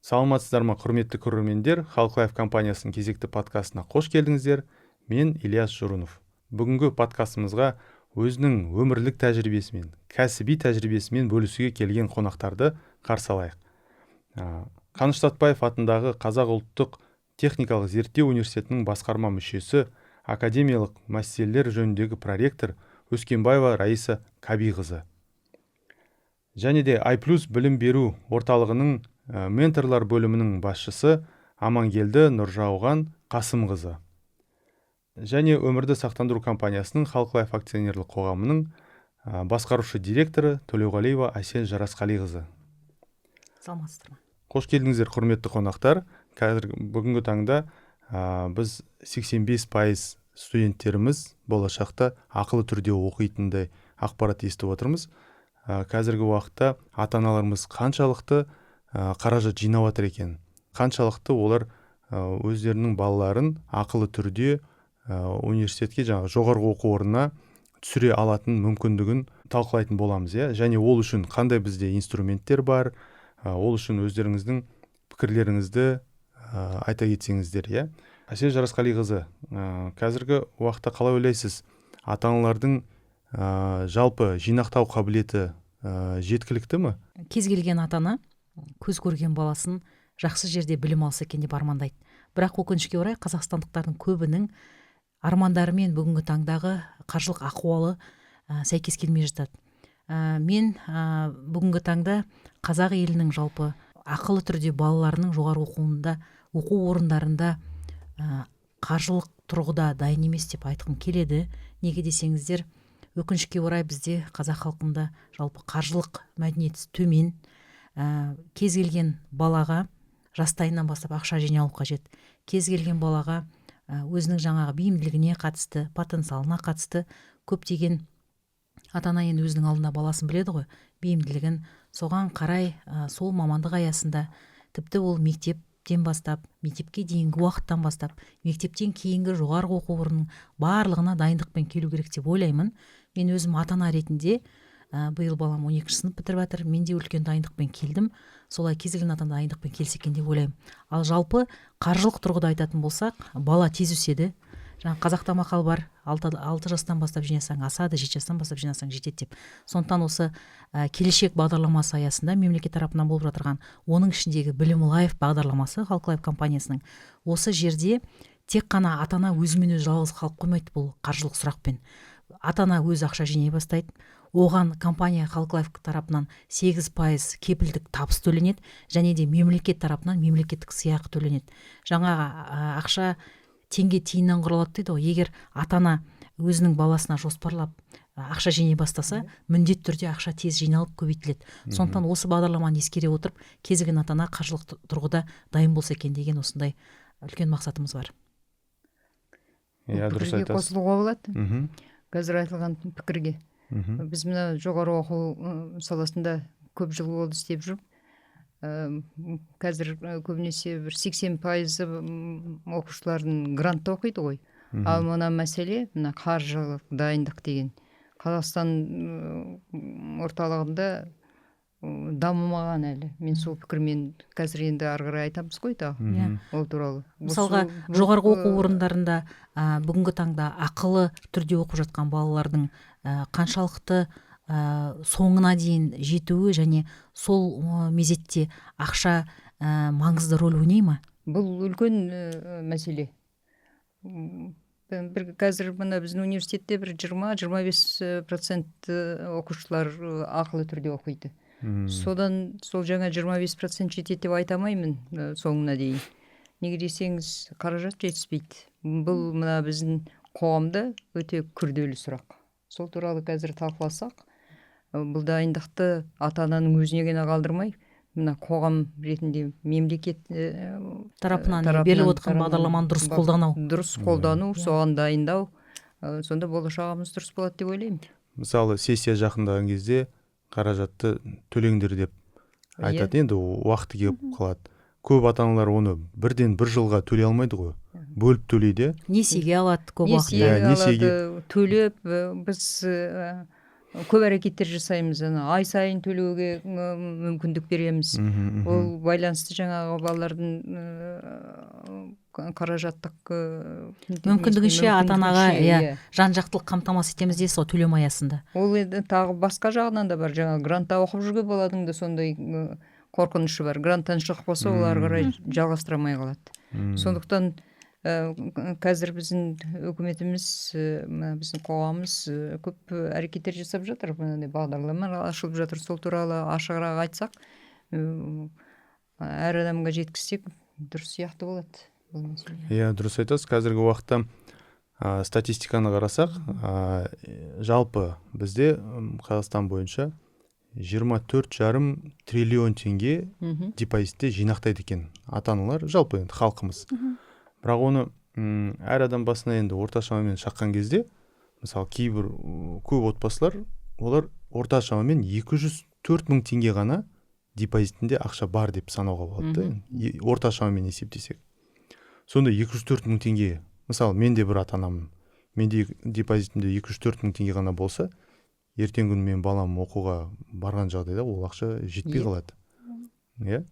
Саламатсыздар ма, құрметті көрермендер! Халық Лайф компаниясының кезекті подкастына қош келдіңіздер. Мен Ильяс Жұрынов. Бүгінгі подкастымызға өзінің өмірлік тәжірибесімен, кәсіби тәжірибесімен бөлісуге келген қонақтарды қарсы алайық. Қаныш Сәтбаев атындағы Қазақ ұлттық техникалық зерттеу университетінің басқарма мүшесі, академиялық мәселелер жөніндегі проректор Өскенбаева Раиса Кабиқызы және де iPlus білім беру орталығының менторлар бөлімінің басшысы Амангелді Нұржауған Қасымқызы және өмірді сақтандыру компаниясының Халық Лайф акционерлік қоғамының басқарушы директоры Төлеуғалиева Әсел Жарасқалиқызы. Саламатсыздар ма? Қош келдіңіздер, құрметті қонақтар! Қазір бүгінгі таңда біз 85% студенттеріміз болашақта ақылы түрде оқитындай ақпарат естіп отырмыз. Қазіргі уақытта ата аналарымыз қаншалықты қаражат жинап жатыр екен, қаншалықты олар өздерінің балаларын ақылы түрде университетке, жаңағы жоғарғы оқу орнына түсіре алатын мүмкіндігін талқылайтын боламыз, иә. Және ол үшін қандай бізде инструменттер бар, ол үшін өздеріңіздің пікірлеріңізді айта кетсеңіздер, иә. Әсел Жарасқалиқызы, қазіргі уақытта қалай ойлайсыз, ата аналардың жалпы жинақтау қабілеті жеткілікті ме? Кез келген ата ана көз көрген баласын жақсы жерде білім алса екен деп армандайды. Бірақ өкінішке орай, қазақстандықтардың көбінің армандары мен бүгінгі таңдағы қаржылық ахуалы сәйкес келмей жатады. Мен бүгінгі таңда қазақ елінің жалпы ақылы түрде балаларының жоғары оқу орындарында қаржылық тұрғыда дайын емес деп айтқым келеді. Неге десеңіздер, өкінішке орай, бізде, қазақ халқында жалпы қаржылық мәдениет төмен. Кез келген балаға жастайынан бастап ақша жинау қажет. Кез келген балаға өзінің жаңағы бейімділігіне қатысты, потенциалына қатысты көптеген ата ана енді өзінің алдында баласын біледі ғой, бейімділігін, соған қарай сол мамандық аясында, тіпті ол мектептен бастап, мектепке дейінгі уақыттан бастап, мектептен кейінгі жоғарғы оқу орнының барлығына дайындықпен келу керек деп ойлаймын. Мен өзім ата ана ретінде, биыл балам 12 сынып бітіріп жатыр, мен де үлкен дайындықпен келдім. Солай кез келген ата ана дайындықпен келсе екен деп ойлаймын. Ал жалпы қаржылық тұрғыда айтатын болсақ, бала тез өседі. Жаңа қазақта мақал бар: 6 жастан бастап жинасаң, асады, 7 жастан бастап жинасаң, жетеді деп. Сондықтан осы Келешек бағдарламасы аясында мемлекет тарапынан болып жатырған, оның ішіндегі Білім Лайф бағдарламасы, Халық Лайф компаниясының, осы жерде тек қана ата ана өзімен өзі жалғыз қалып қоймайды. Бұл қаржылық сұрақпен ата ана өзі ақша жинай бастайды, оған компания Халық Лайф тарапынан 8% кепілдік табыс төленеді және де мемлекет тарапынан мемлекеттік сыйақы төленеді. Жаңағы ақша теңге тиыннан құралады дейді ғой. Егер ата ана өзінің баласына жоспарлап ақша жинай бастаса, міндетті түрде ақша тез жиналып, көбейтіледі. Сондықтан осы бағдарламаны ескере отырып, кез келген ата ана қаржылық тұрғыда дайын болса екен деген осындай үлкен мақсатымыз бар. Иә, дұрыс Пікірге айтасыз. қосылуға болады, қазір айтылған пікірге. Біз мына жоғары оқу саласында көп жыл болды істеп жүрмін. Қазір көбінесе бір 80%-ы оқушылардың грантта оқиды ғой. Ал мына мәселе, мына қаржылық дайындық деген Қазақстан орталығында дамымаған әлі. Мен сол пікірмен, қазір енді ары қарай айтамыз ғой тағы ол туралы. Мысалға, жоғарғы оқу орындарында бүгінгі таңда ақылы түрде оқып жатқан балалардың қаншалықты соңына дейін жетуі және сол мезетте ақша маңызды рөл ойнай ма? Бұл үлкен мәселе. Бір қазір мына біздің университетте бір 20-25% оқушылар ақылы түрде оқиды. Содан сол жаңа 25% жетеді деп айта алмаймын соңына дейін. Неге десеңіз, қаражат жетіспейді. Бұл мына біздің қоғамда өте күрделі сұрақ. Сол туралы қазір талқыласақ, бұл дайындықты ата ананың өзіне ғана қалдырмай, мына қоғам ретінде мемлекет тарапынан беріліп отырған бағдарламаны дұрыс қолдану. Дұрыс қолдану, соған дайындау, сонда болашағымыз дұрыс болады деп ойлаймын. Мысалы, сессия жақындаған кезде қаражатты төлеңдер деп айтады. Енді уақыты келіп қалады, көп ата аналар оны бірден бір жылға төлей алмайды ғой, бөліп төлейді. Несиеге алады көп Несие уақытта. Иә, несиеге. алады, төлеп, біз Көп әрекеттер жасаймыз, ана ай сайын төлеуге мүмкіндік береміз. Ол байланысты жаңағы балалардың қаражаттық мүмкіндігінше ата-анаға, иә, жан жақтылық қамтамасыз етеміз дейсіз ғой төлем аясында. Ол енді тағы басқа жағынан да бар. Жаңағы грантта оқып жүрген баланың да сондай қорқынышы бар. Гранттан шығып қалса, ол ары қарай жалғастыра алмай қалады. Сондықтан қазір біздің үкіметіміз, мына біздің қоғамымыз көп әрекеттер жасап жатыр, мынандай бағдарламалар ашылып жатыр. Сол туралы ашығырақ айтсақ, әр адамға жеткізсек, дұрыс сияқты болады бұл мәселе. Иә, дұрыс айтасыз. Қазіргі уақытта статистиканы қарасақ, жалпы бізде Қазақстан бойынша 24,5 триллион теңге депозитте жинақтайды екен ата аналар, жалпы енді халқымыз. Бірақ оны әр адам басына енді орта шамамен шаққан кезде, мысалы, кейбір көп отбасылар, олар орта шамамен 204 мың теңге ғана депозитінде ақша бар деп санауға болады да, орта шамамен есептесек. Сонда 204 мың теңге, мысалы, мен де бір ата анамын, менде депозитімде 204 мың теңге ғана болса, ертеңгі күні менің балам оқуға барған жағдайда ол ақша жетпей қалады, иә.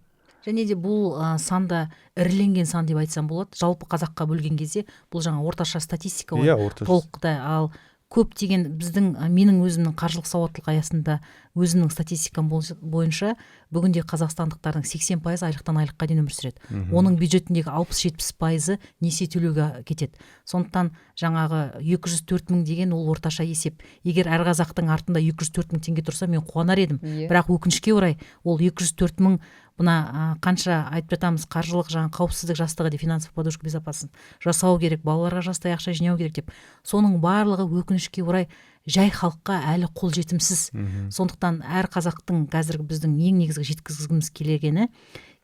Және де бұл санда іріленген сан деп айтсам болады. Жалпы қазаққа бөлген кезде бұл жаңа орташа статистика ғой. Иә, орташа. Толықтай. Ал көптеген біздің, менің өзімнің қаржылық сауаттылық аясында өзімнің статистикам бойынша бүгінде қазақстандықтардың 80% айлықтан айлыққа дейін өмір сүреді. Оның бюджетіндегі 60-70% несие төлеуге кетеді. Сондықтан жаңағы 204 мың деген ол орташа есеп. Егер әр қазақтың артында 204 мың теңге тұрса, мен қуанар едім. Бірақ өкінішке орай, ол 204 мың, мына қанша айтып жатамыз, қаржылық жаңа қауіпсіздік жастығы деп, финансовая подушка безопасности жасау керек, балаларға жастай ақша жинау керек деп, соның барлығы өкінішке орай жай халыққа әлі қолжетімсіз. Сондықтан әр қазақтың қазіргі біздің ең негізгі жеткізгіміз келгені: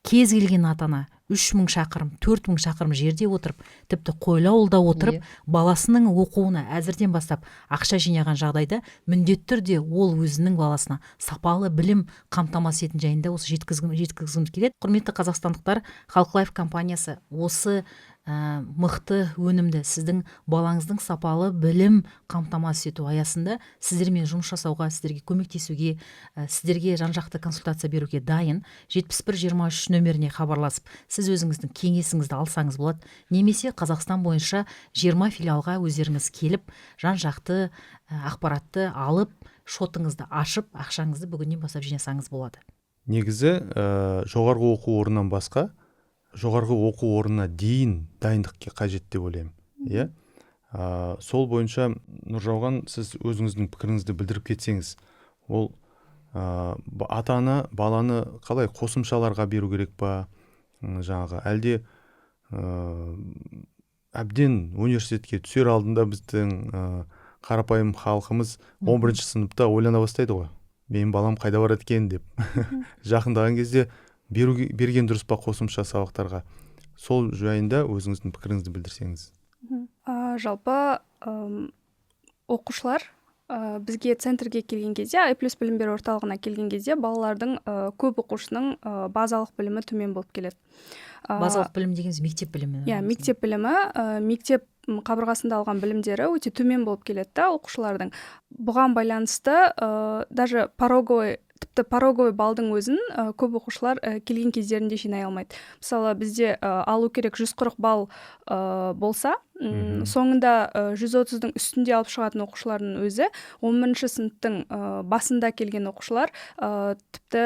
кез келген ата ана 3000 шақырым, 4000 шақырым жерде отырып, тіпті қойлы ауылда отырып, баласының оқуына әзірден бастап ақша жинаған жағдайда міндетті түрде ол өзінің баласына сапалы білім қамтамасыз ететін жайында осы жеткізгіміз келеді. Құрметті қазақстандықтар, Халық Лайф компаниясы осы мықты өнімді сіздің балаңыздың сапалы білім қамтамасыз ету аясында сіздермен жұмыс жасауға, сіздерге көмектесуге, сіздерге жан жақты консультация беруге дайын. 71 23 нөміріне хабарласып, сіз өзіңіздің кеңесіңізді алсаңыз болады немесе Қазақстан бойынша 20 филиалға өздеріңіз келіп, жан жақты ақпаратты алып, шотыңызды ашып, ақшаңызды бүгіннен бастап жинасаңыз болады. Негізі жоғарғы оқу орнынан басқа, жоғарғы оқу орнына дейін дайындық қажет деп ойлаймын, иә. Сол бойынша, Нұржауған, сіз өзіңіздің пікіріңізді білдіріп кетсеңіз. Ол ата ана баланы қалай қосымшаларға беру керек па, жаңағы, әлде әбден университетке түсер алдында біздің қарапайым халқымыз 11 сыныпта ойлана бастайды ғой, менің балам қайда барады екен деп, жақындаған кезде беруге, берген дұрыс па қосымша сабақтарға? Сол жайында өзіңіздің пікіріңізді білдірсеңіз. Жалпы оқушылар бізге центрге келген кезде, Ай Плюс білім беру орталығына келген кезде, балалардың көп оқушының базалық білімі төмен болып келеді. Базалық білім дегеніміз мектеп білімі. Иә, мектеп білімі, мектеп қабырғасында алған білімдері өте төмен болып келеді да оқушылардың. Бұған байланысты даже пороговый, тіпті пороговый балдың өзін көп оқушылар келген кездерінде жинай алмайды. Мысалы, бізде алу керек 140 балл болса, соңында 130-дың үстінде алып шығатын оқушылардың өзі, 11 сыныптың басында келген оқушылар тіпті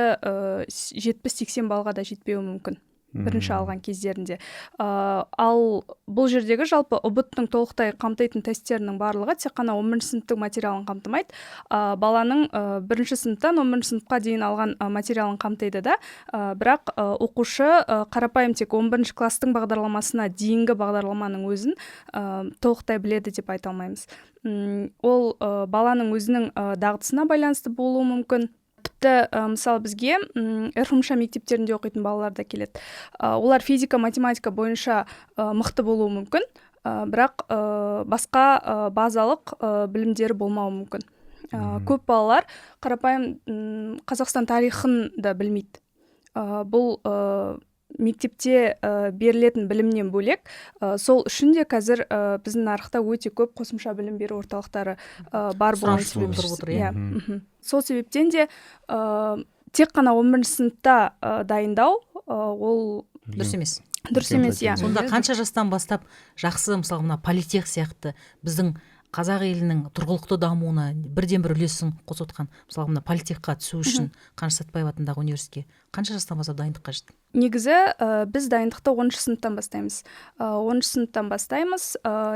70-80 баллға да жетпеуі мүмкін бірінші алған кездерінде. Ал бұл жердегі жалпы ҰБТ-ның толықтай қамтитын тесттерінің барлығы тек қана 11 сыныптың материалын қамтымайды, баланың бірінші сыныптан 11 сыныпқа дейін алған материалын қамтиды да. Бірақ оқушы қарапайым тек 11 класстың бағдарламасына дейінгі бағдарламаның өзін толықтай біледі деп айта алмаймыз. Ол баланың өзінің дағдысына байланысты болуы мүмкін. Тіпті мысалы, бізге РФМШ мектептерінде оқитын балалар да келеді. Олар физика, математика бойынша мықты болуы мүмкін, бірақ басқа базалық білімдері болмауы мүмкін. Көп балалар қарапайым Қазақстан тарихын да білмейді. Бұл Мектепте берілетін білімнен бөлек, сол үшін де қазір біздің нарықта өте көп қосымша білім беру орталықтары бар болған. Сұраныс тудырып отыр, иә. Иә, сол себептен де тек қана 11 сыныпта дайындау ол дұрыс емес. Дұрыс емес, иә. Сонда қанша жастан бастап жақсы, мысалы, мына политех сияқты біздің қазақ елінің тұрғылықты дамуына бірден бір үлесін қосып отқан, мысалы, мына политехқа түсу үшін, Қаныш Сәтбаев атындағы университетке қанша жастан бастап дайындық қажет? Негізі біз дайындықты 10-сыныптан бастаймыз, 10-сыныптан бастаймыз,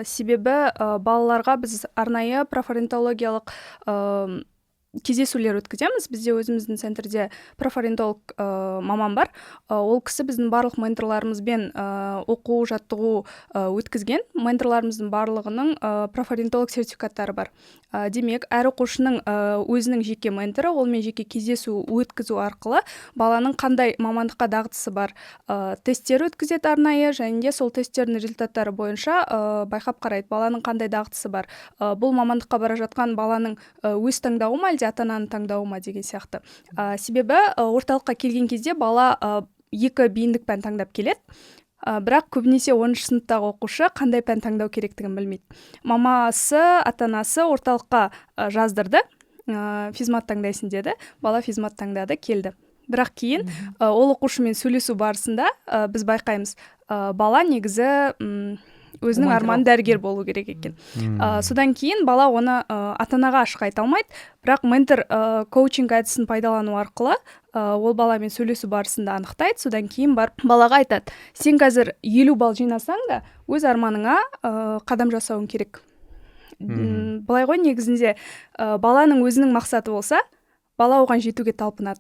себебі балаларға біз арнайы профориентологиялық кездесулер өткіземіз. Бізде өзіміздің центрде профориентолог маман бар. Ол кісі біздің барлық менторларымызбен оқу жаттығу өткізген. Менторларымыздың барлығының профориентолог сертификаттары бар. Демек, әр оқушының өзінің жеке менторы, олмен жеке кездесу өткізу арқылы баланың қандай мамандыққа дағдысы бар, тесттер өткізеді арнайы және де сол тесттердің результаттары бойынша байқап қарайды, баланың қандай дағдысы бар, бұл мамандыққа бара жатқан баланың өз таңдауы ма, әлде ата ананың таңдауы ма деген сияқты. Себебі орталыққа келген кезде бала екі бейіндік пән таңдап келеді, бірақ көбінесе 10-сыныптағы оқушы қандай пән таңдау керектігін білмейді. Мамасы, ата анасы орталыққа жаздырды, физмат таңдайсың деді, бала физмат таңдады, келді. Бірақ кейін ол оқушымен сөйлесу барысында біз байқаймыз, бала негізі өзінің арманы дәрігер болу керек екен. Содан кейін бала оны ата анаға ашық айта алмайды, бірақ ментор коучинг әдісін пайдалану арқылы ол баламен сөйлесу барысында анықтайды. Содан кейін барып балаға айтады: сен қазір 50 балл жинасаң да, өз арманыңа қадам жасауың керек. Былай ғой, негізінде баланың өзінің мақсаты болса, бала оған жетуге талпынады.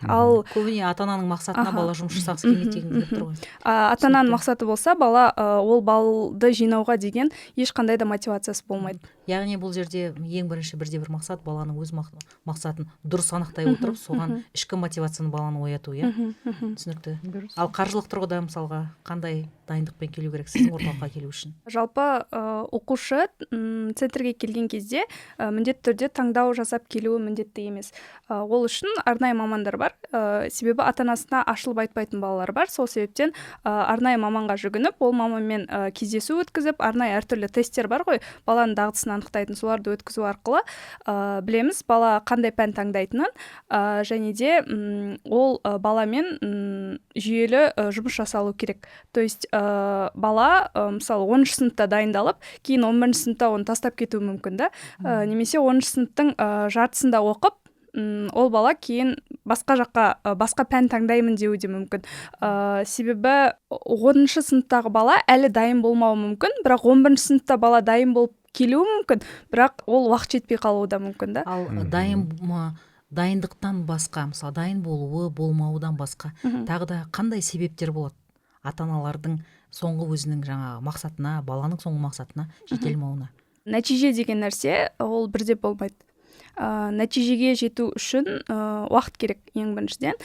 Ал көбіне ата ананың мақсатына бала жұмыс жасағысы келмейді деген келіп тұр ғой. Ата ананың мақсаты болса, бала ол баллды жинауға деген ешқандай да мотивациясы болмайды. Яғни бұл жерде ең бірінші бірде бір мақсат — баланың өз мақсатын дұрыс анықтай отырып, соған ішкі мотивацияны баланы ояту, иә. Түсінікті. Дұрыс. Ал қаржылық тұрғыда, мысалға, қандай дайындықпен келу керек сіздің орталыққа келу үшін? Жалпы оқушы центрге келген кезде міндетті түрде таңдау жасап келуі міндетті емес. Ол үшін арнайы мамандар бар, себебі ата анасына ашылып айтпайтын балалар бар. Сол себептен арнайы маманға жүгініп, ол маманмен кездесу өткізіп, арнайы әртүрлі тесттер бар ғой баланың дағдысын анықтайтын, соларды өткізу арқылы білеміз бала қандай пән таңдайтынын, және де ол баламен жүйелі жұмыс жасалу керек. То есть бала мысалы, 10-сыныпта дайындалып, кейін 11-сыныпта оны тастап кетуі мүмкін да, немесе 10-сыныптың жартысында оқып, ол бала кейін басқа жаққа, басқа пән таңдаймын деуі де мүмкін, себебі 10-сыныптағы бала әлі дайын болмауы мүмкін, бірақ 11-сыныпта бала дайын болып келуі мүмкін, бірақ ол уақыт жетпей қалуы да мүмкін да. Ал дайын дайындықтан басқа, мысалы, дайын болуы болмаудан басқа тағы да қандай себептер болады ата аналардың соңғы өзінің жаңағы мақсатына, баланың соңғы мақсатына жете алмауына? Нәтиже деген нәрсе ол бірде болмайды. Нәтижеге жету үшін уақыт керек ең біріншіден.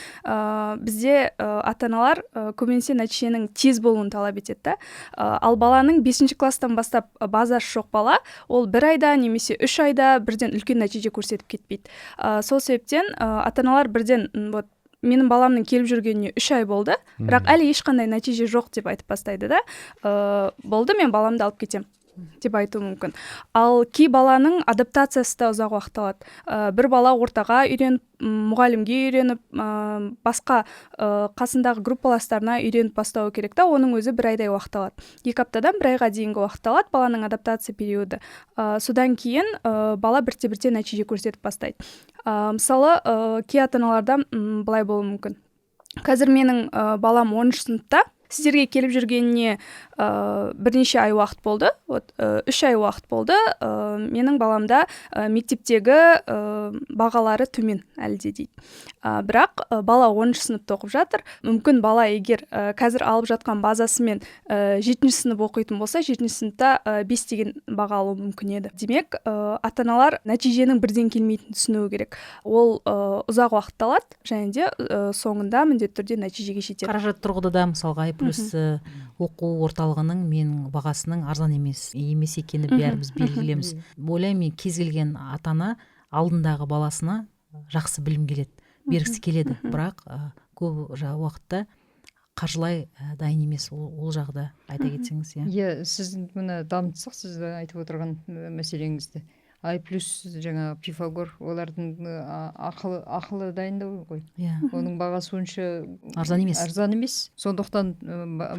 Бізде ата аналар көбінесе нәтиженің тез болуын талап етеді да. Ал баланың 5-класстан бастап базасы жоқ бала ол бір айда немесе 3 айда бірден үлкен нәтиже көрсетіп кетпейді. Сол себептен ата аналар бірден вот менің баламның келіп жүргеніне 3 ай болды, бірақ әлі ешқандай нәтиже жоқ деп айтып бастайды да, болды, мен баламды алып кетемін деп айтуы мүмкін. Ал кей баланың адаптациясы да ұзақ уақыт алады. Бір бала ортаға үйреніп, мұғалімге үйреніп, басқа қасындағы группаластарына үйреніп бастауы керек та, оның өзі бір айдай уақыт алады, 2 аптадан бір айға дейінгі уақыт алады баланың адаптация периоды. Содан кейін бала бірте бірте нәтиже көрсетіп бастайды. Мысалы, кей ата аналарда былай болуы мүмкін: қазір менің балам 10-сыныпта, сіздерге келіп жүргеніне бірнеше ай уақыт болды, вот 3 ай уақыт болды, менің баламда мектептегі бағалары төмен әлі де дейді. Бірақ бала 10-сыныпта оқып жатыр. Мүмкін, бала егер қазір алып жатқан базасымен жетінші сынып оқитын болса, жетінші сыныпта 5 деген баға алуы мүмкін еді. Демек, ата аналар нәтиженің бірден келмейтінін түсінуі керек. Ол ұзақ уақыт алады және де соңында міндетті түрде нәтижеге жетеді. Қаражат тұрғыда да, мысалға, плюс оқу орталығының менің бағасының арзан емес екені бәріміз белгілеміз. Ойлаймын мен, кез келген ата ана алдындағы баласына жақсы білім келеді бергісі келеді, бірақ көп уақытта Қаржылай дайын емес. Ол жағы да айта кетсеңіз, иә. Иә, сіз мына дамытсақ, сіз айтып отырған мәселеңізді. Ай плюс, жаңағы Пифагор, олардың ақылы дайындау ғой. Иә. Оның бағасы онша арзан емес. Арзан емес. Сондықтан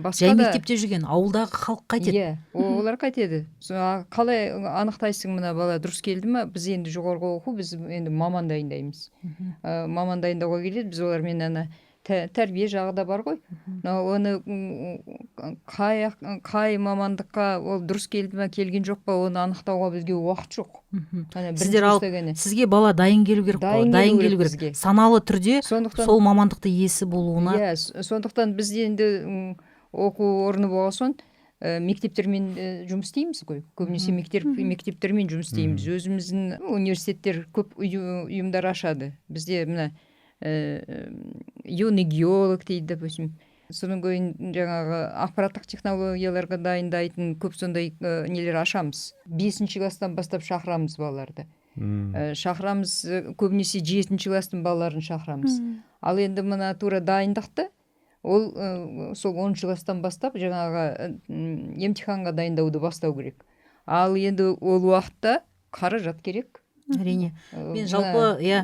басқа жай мектепте жүрген ауылдағы халық қайтеді? Иә, олар қайтеді? Қалай анықтайсың, мына бала дұрыс келді ма? Біз енді жоғарғы оқу, біз енді маман дайындаймыз. Маман дайындауға келеді. Біз олармен ана тәрбие жағы да бар ғой. Оны қай мамандыққа ол дұрыс келді ма, келген жоқ па, оны анықтауға бізге уақыт жоқ. Сіздер алып, сізге бала дайын келу керек қой, дайын келу керек, саналы түрде сол мамандықты иесі болуына. Иә, сондықтан біз енді оқу орны болған соң, мектептермен жұмыс істейміз ғой. Көбінесе мектептермен жұмыс істейміз. Өзіміздің университеттер көп ұйымдар ашады. Бізде мына юный геолог дейді, допустим. Содан кейін жаңағы ақпараттық технологияларға дайындайтын көп сондай нелер ашамыз. Бесінші класстан бастап шақырамыз балаларды. Шақырамыз, көбінесе жетінші класстың балаларын шақырамыз. Ал енді мына тура дайындықты ол сол 10-шы класстан бастап жаңағы емтиханға дайындауды бастау керек. Ал енді ол уақытта қаражат керек. Әрине. Мен жалпы, иә,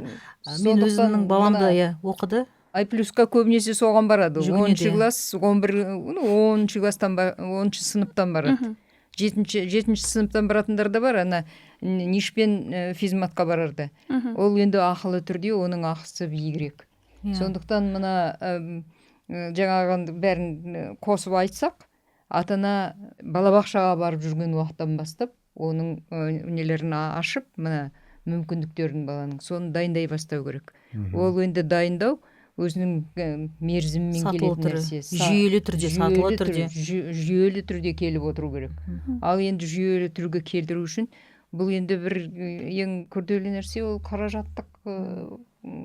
мен өзімнің баламды, иә, оқыды. Ай плюсқа көбінесе соған барады. 10-шы класс, 11, 10-шы класстан, 10-шы сыныптан барады. Жетінші сыныптан баратындар да бар. Ана НИШпен физматқа барарда ол енді ақылы түрде, оның ақысы биігірек. Сондықтан мына жаңағы бәрін қосып айтсақ, ата ана балабақшаға барып жүрген уақыттан бастап оның нелерін ашып, мына мүмкіндіктерін баланың, соны дайындай бастау керек. Ол енді дайындау өзінің мерзімімен сатылы келетін түрі нәрсе. Жүйелі түрде, сатылы жүйелі түрде. Жүйелі түрде келіп отыру керек. Ал енді жүйелі түрге келтіру үшін бұл енді бір ең күрделі нәрсе ол қаражаттық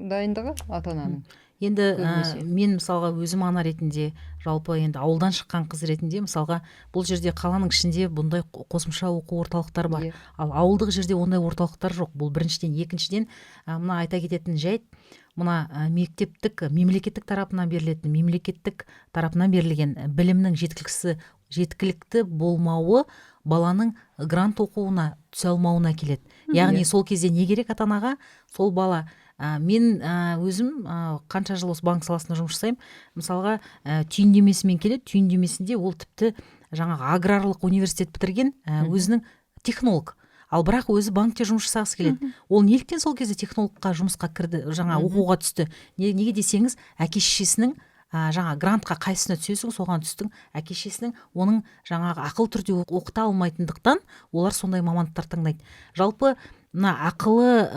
дайындығы ата ананың Енді көбінесе. Мен мысалға өзім ана ретінде, жалпы енді ауылдан шыққан қыз ретінде, мысалға, бұл жерде қаланың ішінде бұндай қосымша оқу орталықтар бар. Ал ауылдық жерде ондай орталықтар жоқ. Бұл біріншіден. Екіншіден, мына айта кететін жайт, мына мектептік, мемлекеттік тарапынан берілетін, мемлекеттік тарапынан берілген білімнің жеткілікті болмауы баланың грант оқуына түсе алмауына келеді. Яғни сол кезде не керек ата анаға? Сол бала мен өзім қанша жыл осы банк саласында жұмыс жасаймын. Мысалға, түйіндемесімен келеді. Түйіндемесінде ол тіпті жаңағы аграрлық университет бітірген, өзінің технолог, ал бірақ өзі банкте жұмыс жасағысы келеді. Ол неліктен сол кезде технологқа жұмысқа кірді, жаңа оқуға түсті? Неге десеңіз, әке шешесінің жаңа грантқа қайсысына түсесің, соған түстің. Әке шешесінің оның жаңағы ақылы түрде оқыта алмайтындықтан олар сондай мамандықтар таңдайды. Жалпы мына ақылы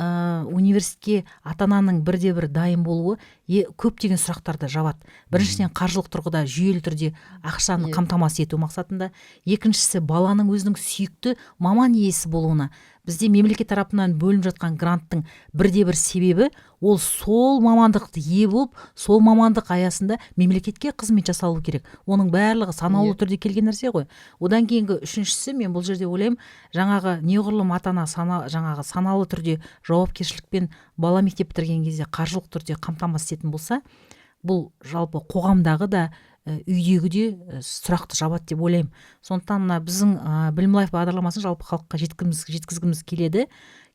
университетке ата ананың бірде бір дайын болуы көптеген сұрақтарды жабады. Біріншіден, қаржылық тұрғыда жүйелі түрде ақшаны қамтамасыз ету мақсатында. Екіншісі, баланың өзінің сүйікті маман иесі болуына. Бізде мемлекет тарапынан бөлініп жатқан гранттың бірде бір себебі ол сол мамандықты ие болып, сол мамандық аясында мемлекетке қызмет жасалу керек. Оның барлығы санаулы түрде келген нәрсе ғой. Одан кейінгі үшіншісі, мен бұл жерде ойлаймын, жаңағы неғұрлым ата ана жаңағы саналы түрде жауапкершілікпен бала мектеп бітірген кезде қаржылық түрде қамтамасыз ететін болса, бұл жалпы қоғамдағы да, үйдегі де сұрақты жабады деп ойлаймын. Сондықтан мына біздің Білім Лайф бағдарламасын жалпы халыққа жеткізгіміз келеді.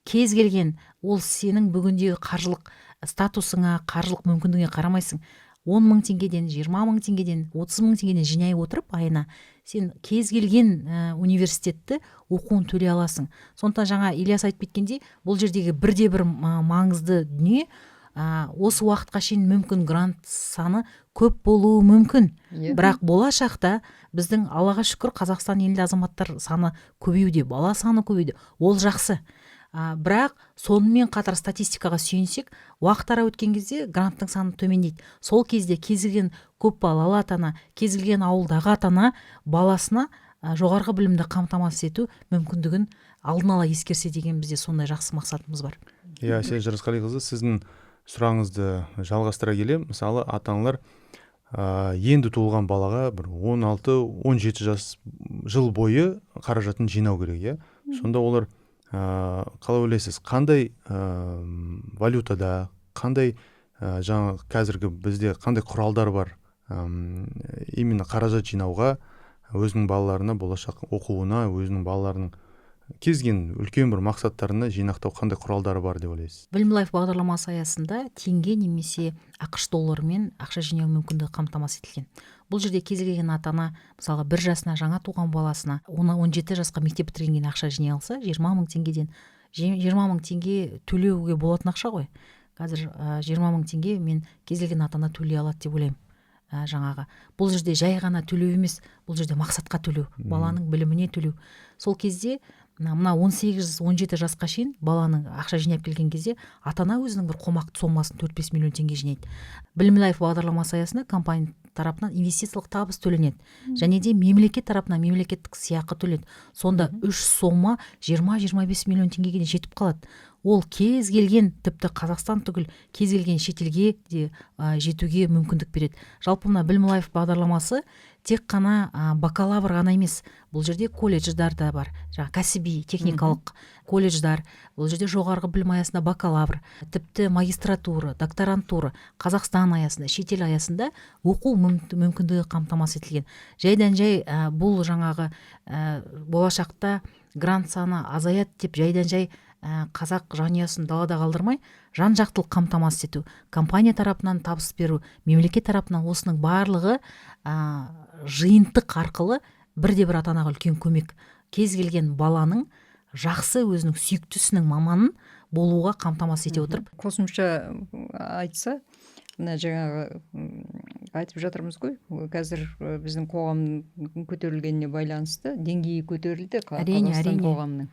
Кез келген, ол сенің бүгіндегі қаржылық статусыңа, қаржылық мүмкіндігіңе қарамайсың. 10 000 теңгеден, 20 000 теңгеден, 30 000 теңгеден жинай отырып айына сен кез келген университетті оқуын төлей аласың. Сондықтан жаңа Ильяс айтып кеткендей, бұл жердегі бірде бір маңызды дүние, осы уақытқа шейін мүмкін грант саны көп болуы мүмкін. Бірақ болашақта біздің, Аллаға шүкір, Қазақстан елінде азаматтар саны көбеюде, бала саны көбеюде, ол жақсы. Бірақ сонымен қатар статистикаға сүйенсек, уақыт ара өткен кезде гранттың саны төмендейді. Сол кезде кез келген көп балалы ата ана, кез келген ауылдағы ата ана баласына жоғарғы білімді қамтамасыз ету мүмкіндігін алдын ала ескерсе деген бізде сондай жақсы мақсатымыз бар. Иә, Әсел Жарасқалиқызы, сіздің сұрағыңызды жалғастыра келе, мысалы, ата аналар енді туылған балаға бір 16-17 жас жыл бойы қаражатын жинау керек, иә. Сонда олар қалай ойлайсыз, қандай валютада, қандай жаңа қазіргі бізде қандай құралдар бар? Именно қаражат жинауға, өзінің балаларына болашақ оқуына, өзінің балаларының кез келген үлкен бір мақсаттарына жинақтау қандай құралдары бар деп ойлайсыз? Білім Лайф бағдарламасы аясында теңге немесе АҚШ долларымен ақша жинау мүмкіндігі қамтамасыз етілген. Бұл жерде кез келген ата ана, мысалға, 1 жасына жаңа туған баласына, оны 17 жасқа мектеп бітіргеннен кейін ақша жинай алса, 20 000 теңгеден, 20 000 теңге төлеуге болатын ақша ғой қазір. 20 000 теңге мен кез келген ата ана төлей алады деп ойлаймын. Жаңағы бұл жерде жай ғана төлеу емес, бұл жерде мақсатқа төлеу, баланың біліміне төлеу. Сол кезде мына 18-17 жасқа шейін баланың ақша жинап келген кезде ата ана өзінің бір қомақты сомасын, 4-5 миллион теңге жинайды. Білім Лайф бағдарламасы аясында компания тарапынан инвестициялық табыс төленеді және де мемлекет тарапынан мемлекеттік сыйақы төленеді. Сонда үш сома 20-25 миллион теңгеге де жетіп қалады. Ол кез келген, тіпті Қазақстан түгіл, кез келген шетелге де жетуге мүмкіндік береді. Жалпы мына Білім Лайф бағдарламасы тек қана бакалавр ғана емес, бұл жерде колледждар да бар, жаңағы кәсіби техникалық колледждар, бұл жерде жоғарғы білім аясында бакалавр, тіпті магистратура, докторантура, Қазақстан аясында, шетел аясында оқу мүмкіндігі қамтамасыз етілген. Жайдан жай бұл жаңағы болашақта грант саны азаяды деп жайдан жай қазақ жанұясын далада қалдырмай, жан жақтылық қамтамасыз ету, компания тарапынан табыс беру, мемлекет тарапынан, осының барлығы жиынтық арқылы бірде бір ата анаға үлкен көмек, кез келген баланың жақсы, өзінің сүйікті ісінің маманын болуға қамтамасыз ете отырып. Қосымша айтса, мына жаңағы айтып жатырмыз ғой, қазір біздің қоғамның көтерілгеніне байланысты деңгейі көтерілді Қазақстан қоғамының.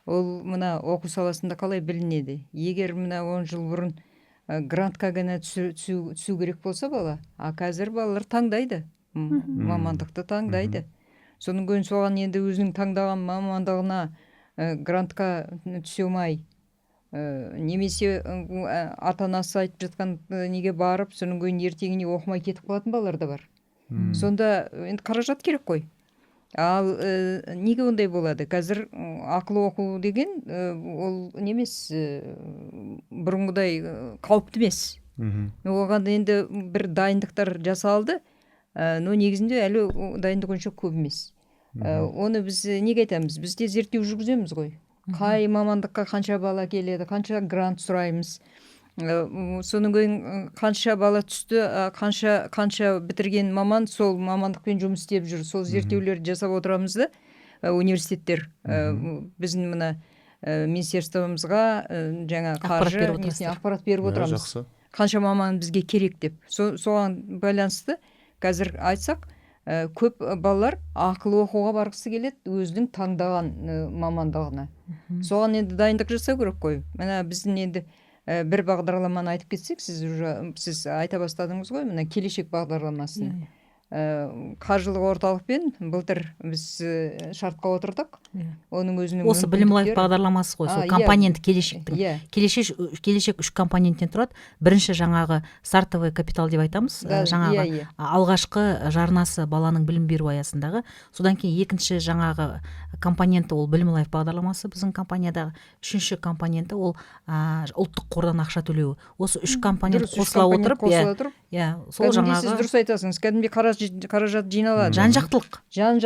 Ол мына оқу саласында қалай білінеді? Егер мына 10 жыл бұрын грантқа ғана түсу керек болса бала, а қазір балалар таңдайды, мамандықты таңдайды. Соның кейін соған енді өзінің таңдаған мамандығына грантқа түсе алмай немесе ата анасы айтып жатқан неге барып, содан кейін ертеңіне оқымай кетіп қалатын балалар да бар. Сонда енді қаражат керек қой. Ал неге ондай болады? Қазір ақылы оқу деген ол немес, бұрынғыдай қауіпті емес. Оған енді бір дайындықтар жасалды, но негізінде әлі дайындық онша көп емес. Оны біз неге айтамыз? Біз де зерттеу жүргіземіз ғой, қай мамандыққа қанша бала келеді, қанша грант сұраймыз. Содан кейін қанша бала түсті, қанша бітірген маман сол мамандықпен жұмыс істеп жүр, сол зерттеулерді жасап отырамыз да. Университеттер біздің мына министерствомызға жаңа Ақпарат қаржы беріп несіне отырасыздар. Ақпарат беріп отырамыз, Жақсы. қанша маман бізге керек деп. Соған байланысты қазір айтсақ, көп балалар ақылы оқуға барғысы келеді, өзінің таңдаған мамандығына. Соған енді дайындық жасау керек қой. Мына біздің енді бір бағдарламаны айтып кетсек, сіз уже сіз айта бастадыңыз ғой, мына Келешек бағдарламасын. Иә, Қаржылық орталықпен былтыр біз шартқа отырдық. Оның өзінің Осы Білім Лайф мүмкіндіктері- бағдарламасы ғой, сол А, иә. компонент Келешектің. Иә. Келешек үш компоненттен тұрады. Бірінші жаңағы стартовый капитал деп айтамыз, жаңағы иә иә алғашқы жарнасы баланың білім беру аясындағы. Содан кейін екінші жаңағы компоненті ол Білім Лайф бағдарламасы біздің компаниядағы. Үшінші компоненті ол ұлттық қордан ақша төлеуі. Осы үш компонент Дұрыс, үш қосыла компонент отырып, иә, қосыла отырып, иә, сол кәдімгідей сіз жаңағы дұрыс айтасыңыз, кәдімгідей қаражат жиналады. Жан жақтылық. Жан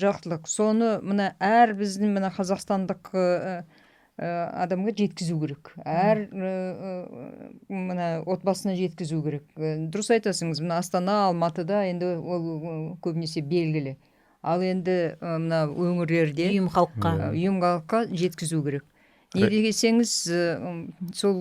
жақтылық. Соны мына әр біздің мына қазақстандық адамға жеткізу керек, әр мына отбасына жеткізу керек. Дұрыс айтасыңыз, мына Астана, Алматыда енді ол көбінесе белгілі, ал енді мына өңірлерде Үйім халыққа. Үйім халыққа жеткізу керек. Не десеңіз, сол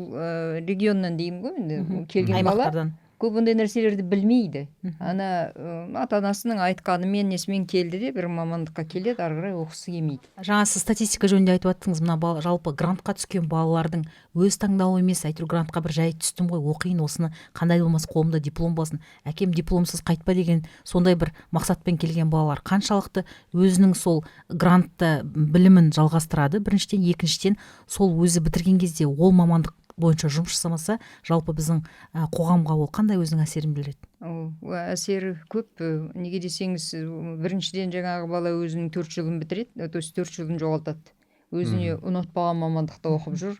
регионнан деймін ғой енді, келген бала Аймақтардан. Көп ондай нәрселерді білмейді. Ана ата анасының айтқанымен, несімен келді де, бір мамандыққа келеді, ары қарай оқығысы келмейді. Жаңа сіз статистика жөнінде айтып жаттыңыз. Мына жалпы грантқа түскен балалардың өз таңдауы емес, әйтеуір грантқа бір жай түстім ғой, оқиын осыны, қандай да болмаса қолымда диплом болсын, әкем дипломсыз қайтпа деген сондай бір мақсатпен келген балалар қаншалықты өзінің сол грантта білімін жалғастырады біріншіден, екіншіден, сол өзі бітірген кезде ол мамандық бойынша жұмыс жасамаса, жалпы біздің қоғамға ол қандай өзінің әсерін білдіреді? Ол әсері көп. Неге десеңіз, біріншіден, жаңағы бала өзінің 4 жылын бітіреді, то есть 4 жылын жоғалтады, өзіне ұнатпаған мамандықта оқып жүр.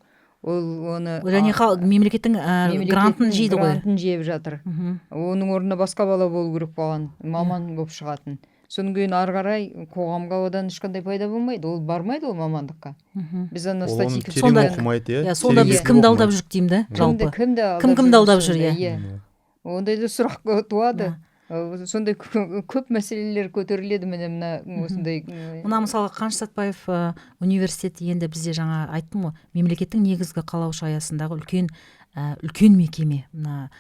Ол оны Және мемлекеттің грантын жейді ғой. Грантын жеп жатыр. Оның орнына басқа бала болу керек болған, маман болып шығатын. Содан кейін ары қарай қоғамға одан ешқандай пайда болмайды, ол бармайды ол мамандыққа. Біз ана статистика терең оқымайды, иә. Сонда біз кімді алдап жүрік деймін да, жалпы кімді кім кімді алдап жүр, иә. Ондай да сұрақ туады. Сондай көп мәселелер көтеріледі міне мына осындай. Мына мысалға Қаныш Сәтбаев университеті, енді бізде жаңа айттым ғой, мемлекеттің негізгі қалаушы аясындағы үлкен үлкен мекеме. Мына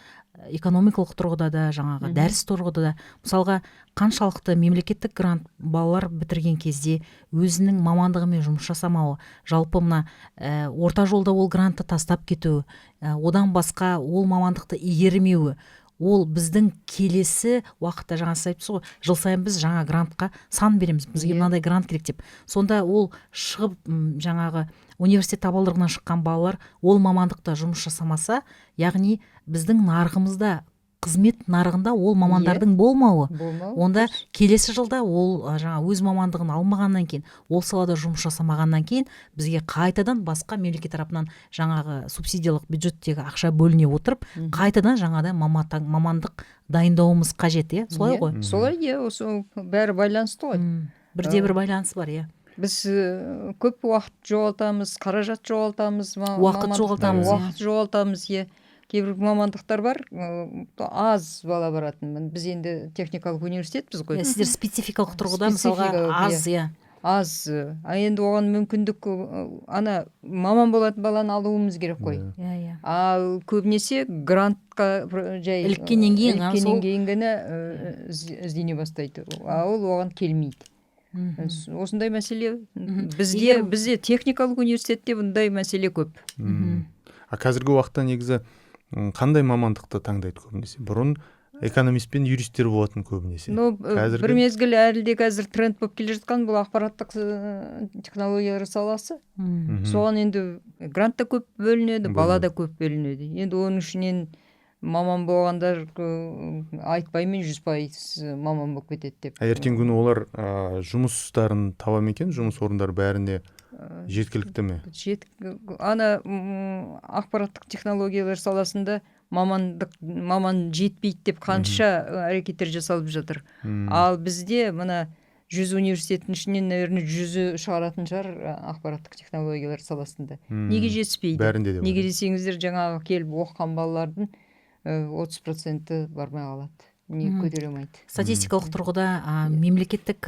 экономикалық тұрғыда да, жаңағы дәріс тұрғыда да, мысалға, қаншалықты мемлекеттік грант балалар бітірген кезде өзінің мамандығымен жұмыс жасамауы, жалпы мына орта жолда ол грантты тастап кетуі, одан басқа ол мамандықты игермеуі, ол біздің келесі уақытта, жаңа сіз айттыңыз ғой, жыл сайын біз жаңа грантқа сан береміз, бізге мынандай грант керек деп. Сонда ол шығып, жаңағы университет табалдырығынан шыққан балалар ол мамандықта жұмыс жасамаса, яғни біздің нарығымызда, қызмет нарығында ол мамандардың болмауы, онда келесі жылда ол жаңа өз мамандығын алмағаннан кейін, ол салада жұмыс жасамағаннан кейін бізге қайтадан басқа мемлекет тарапынан жаңағы субсидиялық бюджеттегі ақша бөліне отырып, қайтадан жаңадан мамандық дайындауымыз қажет, иә, солай ғой? Солай, иә, осы бәрі байланысты ғой. Бірде бір байланыс бар, иә. Біз көп уақыт жоғалтамыз, қаражат жоғалтамыз, уақыт жоғалтамыз, уақыт жоғалтамыз, иә. Кейбір мамандықтар бар, аз бала баратын. Біз енді техникалық университетпіз ғой. Сіздер спецификалық тұрғыда мысалға аз, иә. Аз. А енді оған мүмкіндік, ана маман болатын баланы алуымыз керек қой. Иә, иә. Ал көбінесе грантқа жай іліккеннен кейін, іліккеннен кейін ғана іздене бастайды. А ол оған келмейді. Осындай мәселе бізде техникалық университетте бұндай мәселе көп. А қазіргі уақытта негізі қандай мамандықты таңдайды көбінесе? Бұрын экономист пен юристтер болатын көбінесе. Ну, бір мезгіл әлі де қазір тренд болып келе жатқан бұл ақпараттық технологиялар саласы. Соған енді грант та көп бөлінеді, бала да көп бөлінеді. Енді оның ішінен маман болғандар, айтпаймын 100% маман болып кетеді деп. Ертеңгі күні олар жұмыстарын таба ма екен? Жұмыс орындары бәріне жеткілікті ме? Ана ақпараттық технологиялар саласында маман жетпейді деп қанша әрекеттер жасалып жатыр. Ал бізде мына 100 университеттің ішінен, наверное, 100-і шығаратын шығар ақпараттық технологиялар саласында. Неге жетіспейді? Бәрінде де. Неге десеңіздер, жаңағы келіп оқыған балалардың 30% бармай қалады. Не көтере алмайды. Статистикалық тұрғыда мемлекеттік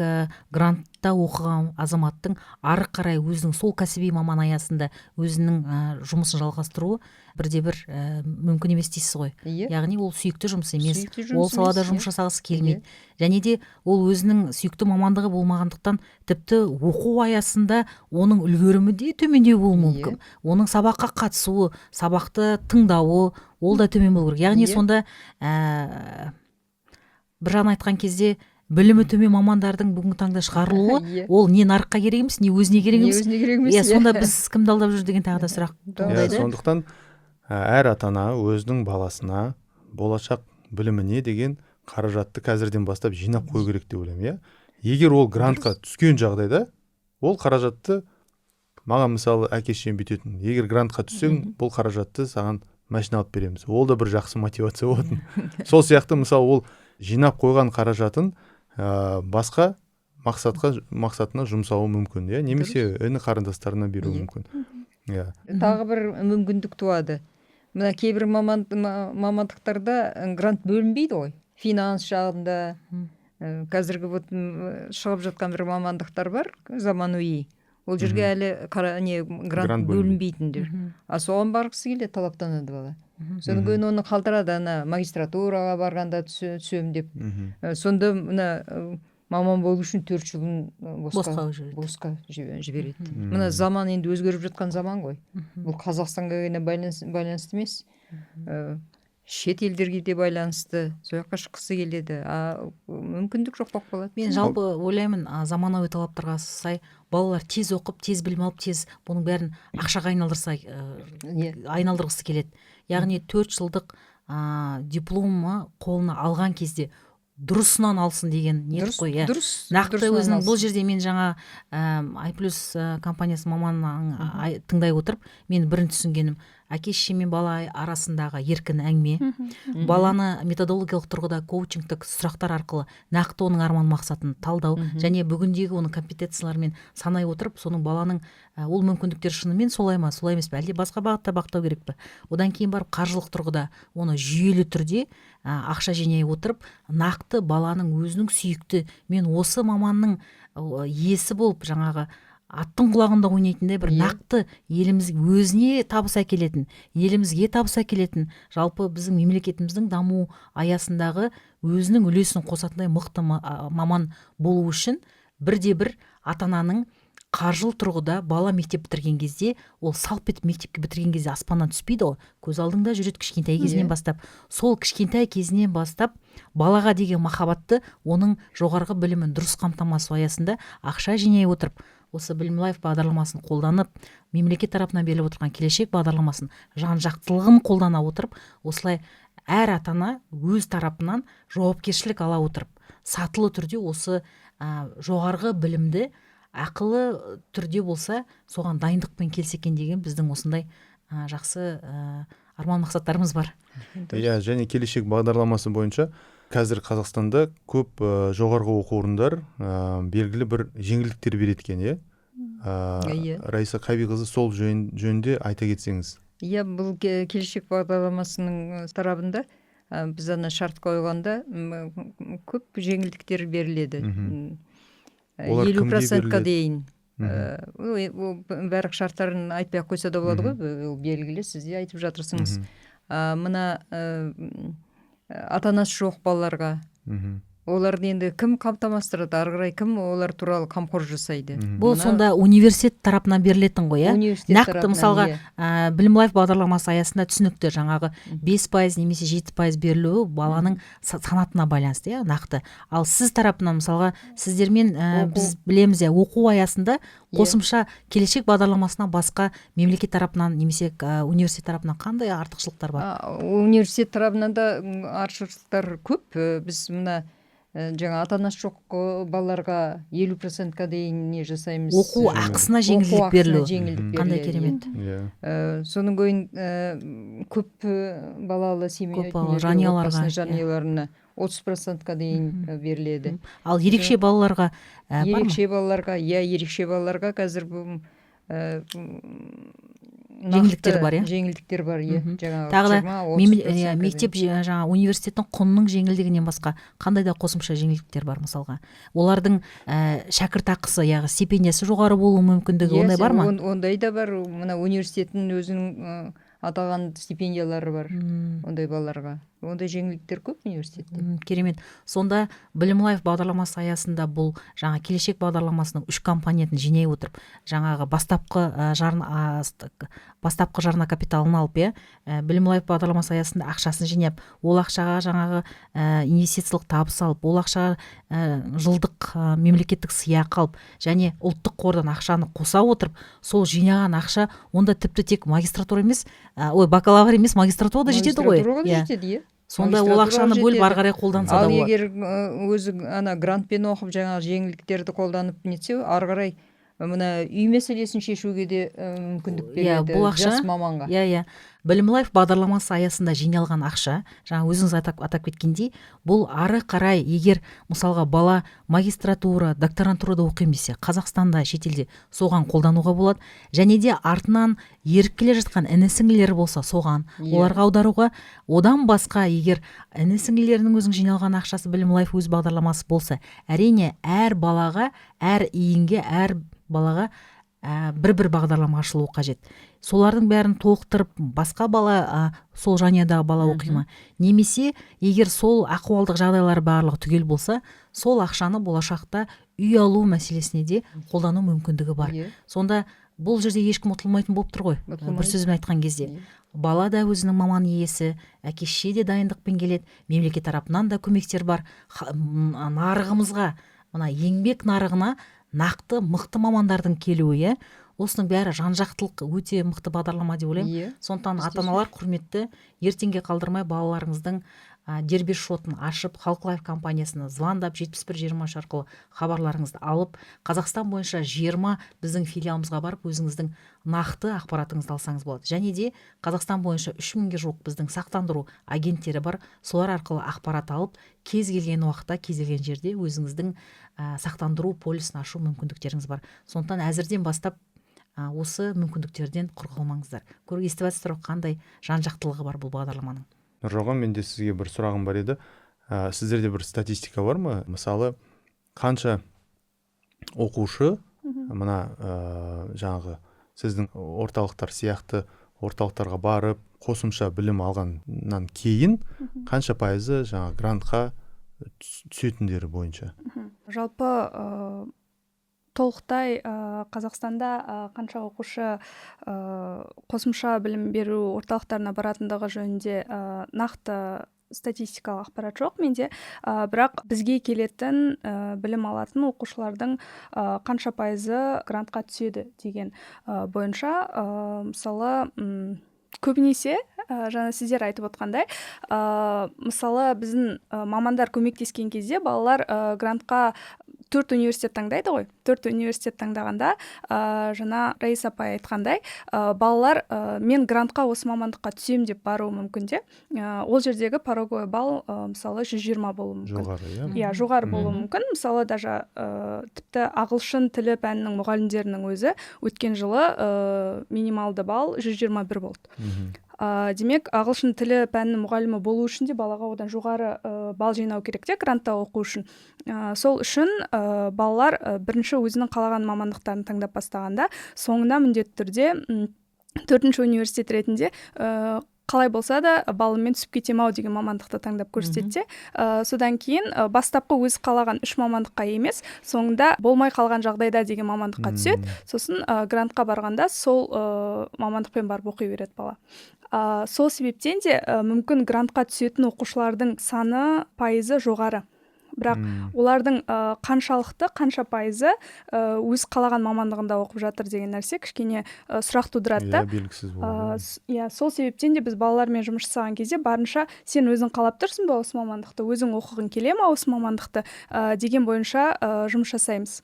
грантта оқыған азаматтың ары қарай өзінің сол кәсіби маман аясында өзінің жұмысын жалғастыруы бірде бір мүмкін емес дейсіз ғой. Яғни ол сүйікті жұмыс емес, ол салада жұмыс жасағысы келмейді. Және де ол өзінің сүйікті мамандығы болмағандықтан тіпті оқу аясында оның үлгерімі де төмендеу болуы мүмкін. Оның сабаққа қатысуы, сабақты тыңдауы ол да төмен болу керек. Яғни сонда бір жағынан айтқан кезде білімі төмен мамандардың бүгінгі таңда шығарылуы ол не нарыққа керек емес, не өзіне керек емес. Не өзіне керек емес. Иә, сонда біз кімді алдап жүр деген тағы да сұрақ туындайды. Сондықтан әр ата-ана өзінің баласына болашақ біліміне деген қаражатты қазірден бастап жинап қою керек деп ойлаймын, иә. Егер ол грантқа түскен жағдайда, ол қаражатты маған мысалы әке шешем бүйтетін. Егер грантқа түссең, бұл қаражатты саған машина алып береміз. Ол да бір жақсы мотивация болатын. Сол сияқты мысалы ол жинап қойған қаражатын басқа мақсатына жұмсауы мүмкін, иә, немесе іні қарындастарына беруі мүмкін. Иә. Тағы бір мүмкіндік туады. Мына кейбір мамандықтарда грант бөлінбейді ғой. Финанс жағында қазіргі вот шығып жатқан бір мамандықтар бар, заманауи. Ол жерге әлі грант бөлінбейтіндер. А соған барғысы келеді, талаптанады бала. Содан кейін оны қалдырады, ана магистратураға барғанда түсемін деп. Сонда мына маман болу үшін 4 жылын босқа жібереді. Мына заман енді өзгеріп жатқан заман ғой. Бұл Қазақстанға ғана байланысты емес. Шет елдерге де байланысты, сол жаққа шыққысы келеді, а мүмкіндік жоқ болып қалады. Мен жалпы ойлаймын, заманауи талаптарға сай балалар тез оқып, тез білім алып, тез бұның бәрін ақшаға айналдырғысы келеді. Яғни 4 жылдық дипломы қолына алған кезде Дұрысынан алсын деген ниет қой, иә. Дұрыс. Нақты өзінің бұл жерде мен жаңа Айплюс компаниясының маманын тыңдай отырып, мен бірін түсінгенім: әке шеше мен бала арасындағы еркін әңгіме, баланы методологиялық тұрғыда коучингтік сұрақтар арқылы нақты оның арман мақсатын талдау және бүгіндегі оның компетенцияларымен санай отырып, соның баланың ол мүмкіндіктері шынымен солай ма, солай емес пе, әлде басқа бағытта бағыттау керек пе, одан кейін барып қаржылық тұрғыда оны жүйелі түрде ақша жинай отырып, нақты баланың өзінің сүйікті, мен осы маманның иесі болып, жаңағы аттың құлағында ойнайтындай бір нақты еліміз өзіне табыс әкелетін, елімізге табыс әкелетін, жалпы біздің мемлекетіміздің даму аясындағы өзінің үлесін қосатындай мықты маман болу үшін бірде бір ата ананың қаржылық тұрғыда бала мектеп бітірген кезде, ол салп етіп мектепке бітірген кезде аспаннан түспейді ғой, көз алдыңда жүреді кішкентай кезінен бастап. Сол кішкентай кезінен бастап балаға деген махаббатты, оның жоғарғы білімін дұрыс қамтамасыз аясында ақша жинай отырып, осы Білім Лайф бағдарламасын қолданып, мемлекет тарапынан беріліп отырған Келешек бағдарламасын жан жақтылығын қолдана отырып, осылай әр ата ана өз тарапынан жауапкершілік ала отырып, сатылы түрде осы жоғарғы білімді ақылы түрде болса, соған дайындықпен келсе екен деген біздің осындай жақсы арман мақсаттарымыз бар. Иә, және Келешек бағдарламасы бойынша қазір Қазақстанда көп жоғарғы оқу орындар белгілі бір жеңілдіктер береді екен, иә? Иә. Раиса Қабиқызы, сол жөнінде айта кетсеңіз. Иә, бұл Келешек бағдарламасының тарабында біз ана шарт қойғанда көп жеңілдіктер беріледі. Олар 50 кімге процентқа беріледі? дейін. Ол барлық шарттарын айтпай ақ қойса да болады ғой, ол белгілі, сіз де айтып жатырсыңыз. Мына ата анасы жоқ балаларға, оларды енді кім қамтамасыздырады, ары қарай кім олар туралы қамқор жасайды? Бұл сонда университет тарапынан берілетін ғой, иә? Университет Нақты тарапынан, мысалға, иә. Білім Лайф бағдарламасы аясында түсінікті, жаңағы 5% немесе 7% берілуі баланың санатына байланысты, иә, нақты. Ал сіз тарапынан, мысалға, сіздермен біз білеміз, иә, оқу аясында қосымша Келешек бағдарламасынан басқа мемлекет тарапынан немесе университет тарапынан қандай артықшылықтар бар? Университет тарапынан да артықшылықтар көп. Біз мына жаңа ата анасы жоқ балаларға 50 процентқа дейін не жасаймыз. Оқу ақысына жеңілдік Оқу ақысына берілуі. жеңілдік Қандай беріледі, керемет. иә. Соның кейін көп балалы семья, Көп балалы жанұяларға, отбасына, иә. жанұяларына 30 процентқа дейін беріледі. Ал ерекше балаларға бар ма? Ерекше балаларға, иә, ерекше балаларға қазір бұл Жеңілдіктер нақты бар, иә? Жеңілдіктер бар, иә. Жаңағы Тағы да 20, иә, 30%-қа мектеп дейін. жаңа университеттің құнының жеңілдігінен басқа қандай да қосымша жеңілдіктер бар? Мысалға, олардың шәкіртақысы, яғни стипендиясы жоғары болуы мүмкіндігі, Иә, ондай бар ма? Ондай да бар. Мына университеттің өзінің атаған стипендиялары бар ондай балаларға. Ондай жеңілдіктер көп университетте. Керемет. Сонда Білім Лайф бағдарламасы аясында бұл жаңа Келешек бағдарламасының үш компонентін жинай отырып, жаңағы бастапқы жарна, бастапқы жарна капиталын алып, иә, Білім Лайф бағдарламасы аясында ақшасын жинап, ол ақшаға жаңағы инвестициялық табыс алып, ол ақшаға жылдық мемлекеттік сыйақы алып және ұлттық қордан ақшаны қоса отырып, сол жинаған ақша онда тіпті тек магистратура емес, ой, бакалавр емес, магистратура да жетеді ғой. Магистратураға да Иә. жетеді, иә. Сонда ол Магистратураға ақшаны бөліп жетеді. ары қарай қолданса да Ал болады. егер өзі ана грантпен оқып, жаңағы жеңілдіктерді қолданып нетсе, ары қарай мына үй мәселесін шешуге де мүмкіндік Иә, береді бұл ақша жас маманға. Иә, Білім Лайф бағдарламасы аясында жиналған ақша, жаңа өзіңіз атап кеткендей, бұл ары қарай егер, мысалға, бала магистратура, докторантурада оқимын десе, Қазақстанда, шетелде, соған қолдануға болады және де артынан еріп келе жатқан іні сіңлілері болса, соған оларға аударуға. Одан басқа, егер іні сіңлілерінің өзінің жиналған ақшасы, Білім Лайф өз бағдарламасы болса, әрине, әр балаға, әр иінге, әр балаға бір бір бағдарлама ашылуы қажет. Солардың бәрін толықтырып, басқа бала, сол жанұядағы бала оқи ма, немесе егер сол ахуалдық жағдайлар барлығы түгел болса, сол ақшаны болашақта үй алу мәселесіне де қолдану мүмкіндігі бар. Сонда бұл жерде ешкім ұтылмайтын болып тұр ғой, бір Ұтылмайды. сөзбен айтқан кезде. Бала да өзінің маман иесі, әке шеше де дайындықпен келеді, мемлекет тарапынан да көмектер бар. Нарығымызға, мына еңбек нарығына нақты мықты мамандардың келуі, иә, осының бәрі жан жақтылық, өте мықты бағдарлама деп ойлаймын. Сондықтан Бізде ата аналар, құрметті, ертеңге қалдырмай балаларыңыздың Дербес шотын ашып, Халық Лайф компаниясына звондап, 71 23 арқылы хабарларыңызды алып, Қазақстан бойынша 20 біздің филиалымызға барып, өзіңіздің нақты ақпаратыңызды алсаңыз болады. Және де Қазақстан бойынша 3000-ге жуық біздің сақтандыру агенттері бар, солар арқылы ақпарат алып, кез келген уақытта, кез келген жерде өзіңіздің сақтандыру полисін ашу мүмкіндіктеріңіз бар. Сондықтан әзірден бастап осы мүмкіндіктерден құр қалмаңыздар. Көріп, естіп жатсыздар ғой, қандай жан жақтылығы бар бұл бағдарламаның. Нұржауған, менде сізге бір сұрағым бар еді. Сіздерде бір статистика бар ма? Мысалы, қанша оқушы мына жаңағы сіздің орталықтар сияқты орталықтарға барып, қосымша білім алғаннан кейін қанша пайызы жаңағы грантқа түсетіндері бойынша? Жалпы толықтай Қазақстанда қанша оқушы қосымша білім беру орталықтарына баратындығы жөнінде нақты статистикалық ақпарат жоқ менде, бірақ бізге келетін білім алатын оқушылардың қанша пайызы грантқа түседі деген бойынша, мысалы, көбінесе жаңа сіздер айтып отқандай, мысалы, біздің мамандар көмектескен кезде балалар грантқа төрт университет таңдайды ғой. Төрт университет таңдағанда, жаңа Раиса апай айтқандай, балалар мен грантқа осы мамандыққа түсемін деп баруы мүмкін де, ол жердегі пороговый балл, мысалы, 120 болуы мүмкін. Жоғары, иә. Иә, жоғары болуы мүмкін. Мысалы, даже тіпті ағылшын тілі пәнінің мұғалімдерінің өзі өткен жылы минималды балл 121 болды. Демек, ағылшын тілі пәнінің мұғалімі болу үшін де балаға одан жоғары балл жинау керек те грантта оқу үшін. Сол үшін балалар бірінші өзінің қалаған мамандықтарын таңдап бастағанда, соңында міндетті түрде төртінші университет ретінде қалай болса да балыммен түсіп кетемін ау деген мамандықты таңдап көрсетеді де, содан кейін бастапқы өзі қалаған үш мамандыққа емес, соңында болмай қалған жағдайда деген мамандыққа түседі. Сосын грантқа барғанда сол мамандықпен барып оқи береді бала. Сол себептен де мүмкін грантқа түсетін оқушылардың саны, пайызы жоғары, бірақ олардың қаншалықты, қанша пайызы өз қалаған мамандығында оқып жатыр деген нәрсе кішкене сұрақ тудырады да. Иә, белгісіз болады. Иә, сол себептен де біз балалармен жұмыс жасаған кезде барынша сен өзің қалап тұрсың ба осы мамандықты, өзің оқығың келе ма осы мамандықты деген бойынша жұмыс жасаймыз.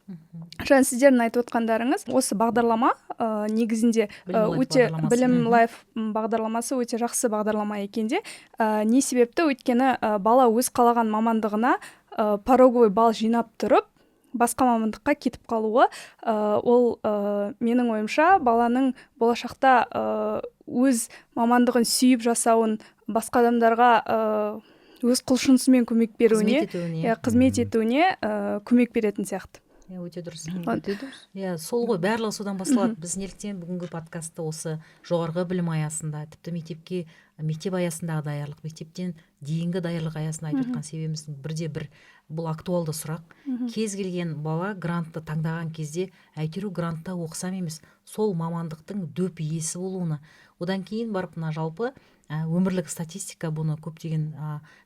Жаңа сіздердің айтып отқандарыңыз, осы бағдарлама негізінде Білім Лайф өте бағдарламасы. Білім Лайф бағдарламасы өте жақсы бағдарлама екен де. Не себепті? Өйткені бала өз қалаған мамандығына пороговый балл жинап тұрып, басқа мамандыққа кетіп қалуы, ол менің ойымша, баланың болашақта өз мамандығын сүйіп жасауын, басқа адамдарға өз құлшынысымен көмек беруіне, қызмет етуіне, иә, қызмет етуіне көмек беретін сияқты. Иә, өте дұрыс. Өте дұрыс. Иә, сол ғой, барлығы содан басталады. Біз неліктен бүгінгі подкастты осы жоғарғы білім аясында, тіпті мектеп аясындағы даярлық, мектептен дейінгі даярлық аясында айтып жатқан себебіміздің бірде бір бұл актуалды сұрақ. Кез келген бала грантты таңдаған кезде әйтеуір грантта оқысам емес, сол мамандықтың дөп иесі болуына. Одан кейін барып мына жалпы өмірлік статистика, бұны көптеген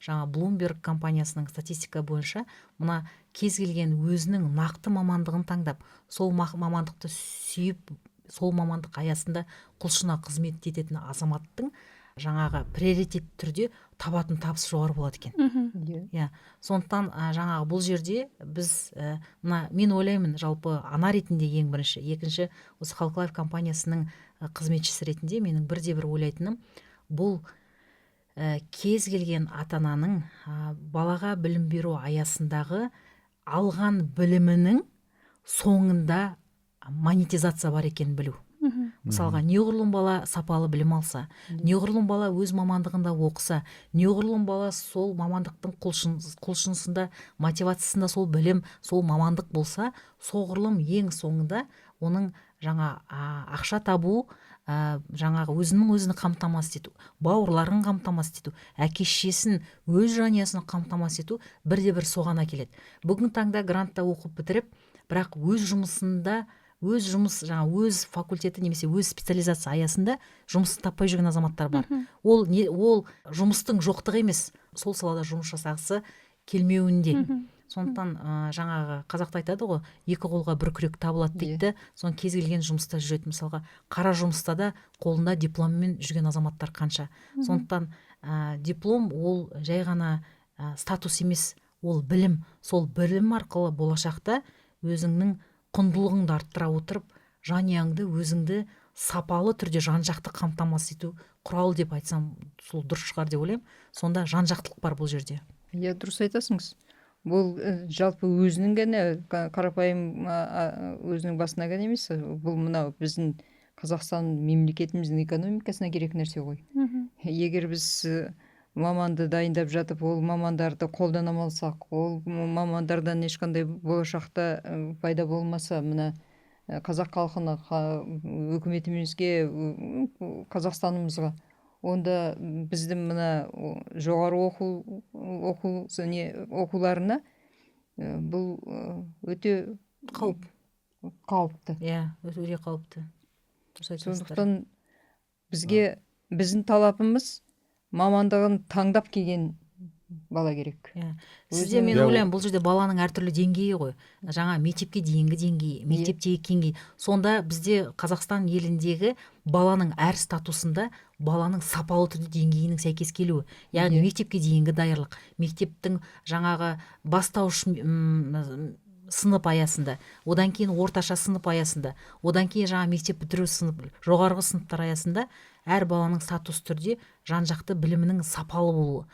жаңа Bloomberg компаниясының статистика бойынша, мына кез келген өзінің нақты мамандығын таңдап, сол мамандықты сүйіп, сол мамандық аясында құлшына қызмет ететін азаматтың жаңағы приоритет түрде табатын табысы жоғары болады екен. Иә, сондықтан жаңағы бұл жерде біз мына мен ойлаймын, жалпы ана ретінде ең бірінші, екінші осы Халық Лайф компаниясының қызметшісі ретінде менің бірде бір ойлайтыным бұл кез келген ата ананың балаға білім беру аясындағы алған білімінің соңында монетизация бар екенін білу. Мысалға, неғұрлым бала сапалы білім алса, неғұрлым бала өз мамандығында оқыса, неғұрлым бала сол мамандықтың құлшынысында, мотивациясында сол білім, сол мамандық болса, соғұрлым ең соңында оның жаңа ақша табу, жаңағы өзінің өзін қамтамасыз ету, бауырларын қамтамасыз ету, әке шешесін, өз жанұясын қамтамасыз ету бірде бір соған әкеледі. Бүгінгі таңда грантта оқып бітіріп, бірақ өз жұмысында, өз жұмыс, жаңа өз факультеті немесе өз специализация аясында жұмыс таппай жүрген азаматтар бар. Ол не, ол жұмыстың жоқтығы емес, сол салада жұмыс жасағысы келмеуінде. Сондықтан жаңағы қазақта айтады ғой, екі қолға бір күрек табылады дейді де, соны кез келген жұмыста жүреді. Мысалға, қара жұмыста да қолында дипломмен жүрген азаматтар қанша. Сондықтан Диплом ол жай ғана статус емес, ол білім. Сол білім арқылы болашақта өзіңнің құндылығыңды арттыра отырып, жанұяңды, өзіңді сапалы түрде жан жақты қамтамасыз ету құралы деп айтсам, сол дұрыс шығар деп ойлаймын. Сонда жан жақтылық бар бұл жерде. Иә, дұрыс айтасыңыз. Бұл жалпы өзінің ғана қарапайым өзінің басына ғана емес, бұл мынау біздің Қазақстан мемлекетіміздің экономикасына керек нәрсе ғой. Егер біз маманды дайындап жатып, ол мамандарды қолдана алмасақ, ол мамандардан ешқандай болашақта пайда болмаса, мына қазақ халқына, өкіметімізге, Қазақстанымызға, онда біздің мына жоғары оқу не оқуларына бұл өте қауіп, қауіпті. Иә, өте қауіпті. Дұрыс айтасыздар. Сондықтан бізге, біздің талабымыз мамандығын таңдап келген бала керек. Иә, сізде, мен ойлаймын, бұл жерде баланың әртүрлі деңгейі ғой. Жаңа мектепке дейінгі деңгей, мектептегі деңгей. Сонда бізде Қазақстан еліндегі баланың әр статусында баланың сапалы түрде деңгейінің сәйкес келуі, яғни мектепке дейінгі даярлық, мектептің жаңағы бастауыш сынып аясында, одан кейін орташа сынып аясында, одан кейін жаңа мектеп бітіру сынып, жоғарғы сыныптар аясында әр баланың статус түрде жан жақты білімінің сапалы болуы,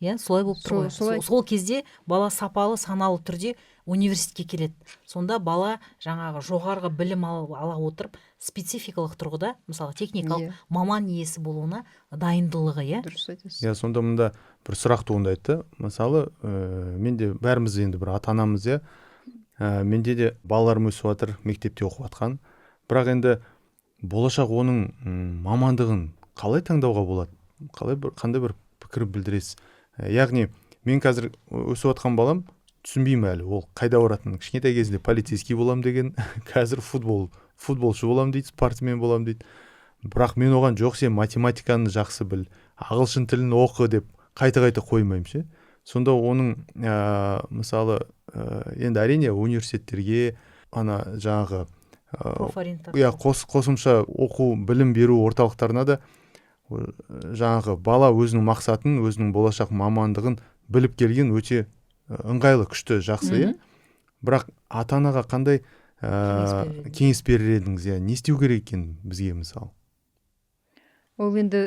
иә, солай болып тұр ғой. Солай. Сол кезде бала сапалы, саналы түрде университетке келеді. Сонда бала жаңағы жоғарғы білім ала отырып, спецификалық тұрғыда, мысалы, техникалық маман иесі болуына дайындылығы, иә. Дұрыс айтасыз. Иә, сонда мында бір сұрақ туындайды да. Мысалы, менде, бәріміз енді бір ата анамыз, иә, менде де балаларым өсіп жатыр, мектепте оқып жатқан. Бірақ енді болашақ оның мамандығын қалай таңдауға болады? Қалай бір, қандай бір пікір білдіресіз? Яғни мен қазір өсіп жатқан балам, түсінбеймін әлі ол қайда баратынын. Кішкентай кезінде полицейский болам деген, қазір футболшы болам дейді, спортсмен болам дейді. Бірақ мен оған: «Жоқ, сен математиканы жақсы біл, ағылшын тілін оқы», – деп қайта қайта қоймаймын ше. Сонда оның мысалы, енді әрине университеттерге, ана жаңағы профориентация, иә, қосымша оқу білім беру орталықтарына да жаңағы бала өзінің мақсатын, өзінің болашақ мамандығын біліп келген өте ыңғайлы, күшті, жақсы, иә. Бірақ ата анаға қандай кеңес кеңес берер едіңіз, иә, не істеу керек екен бізге, мысалы? Ол енді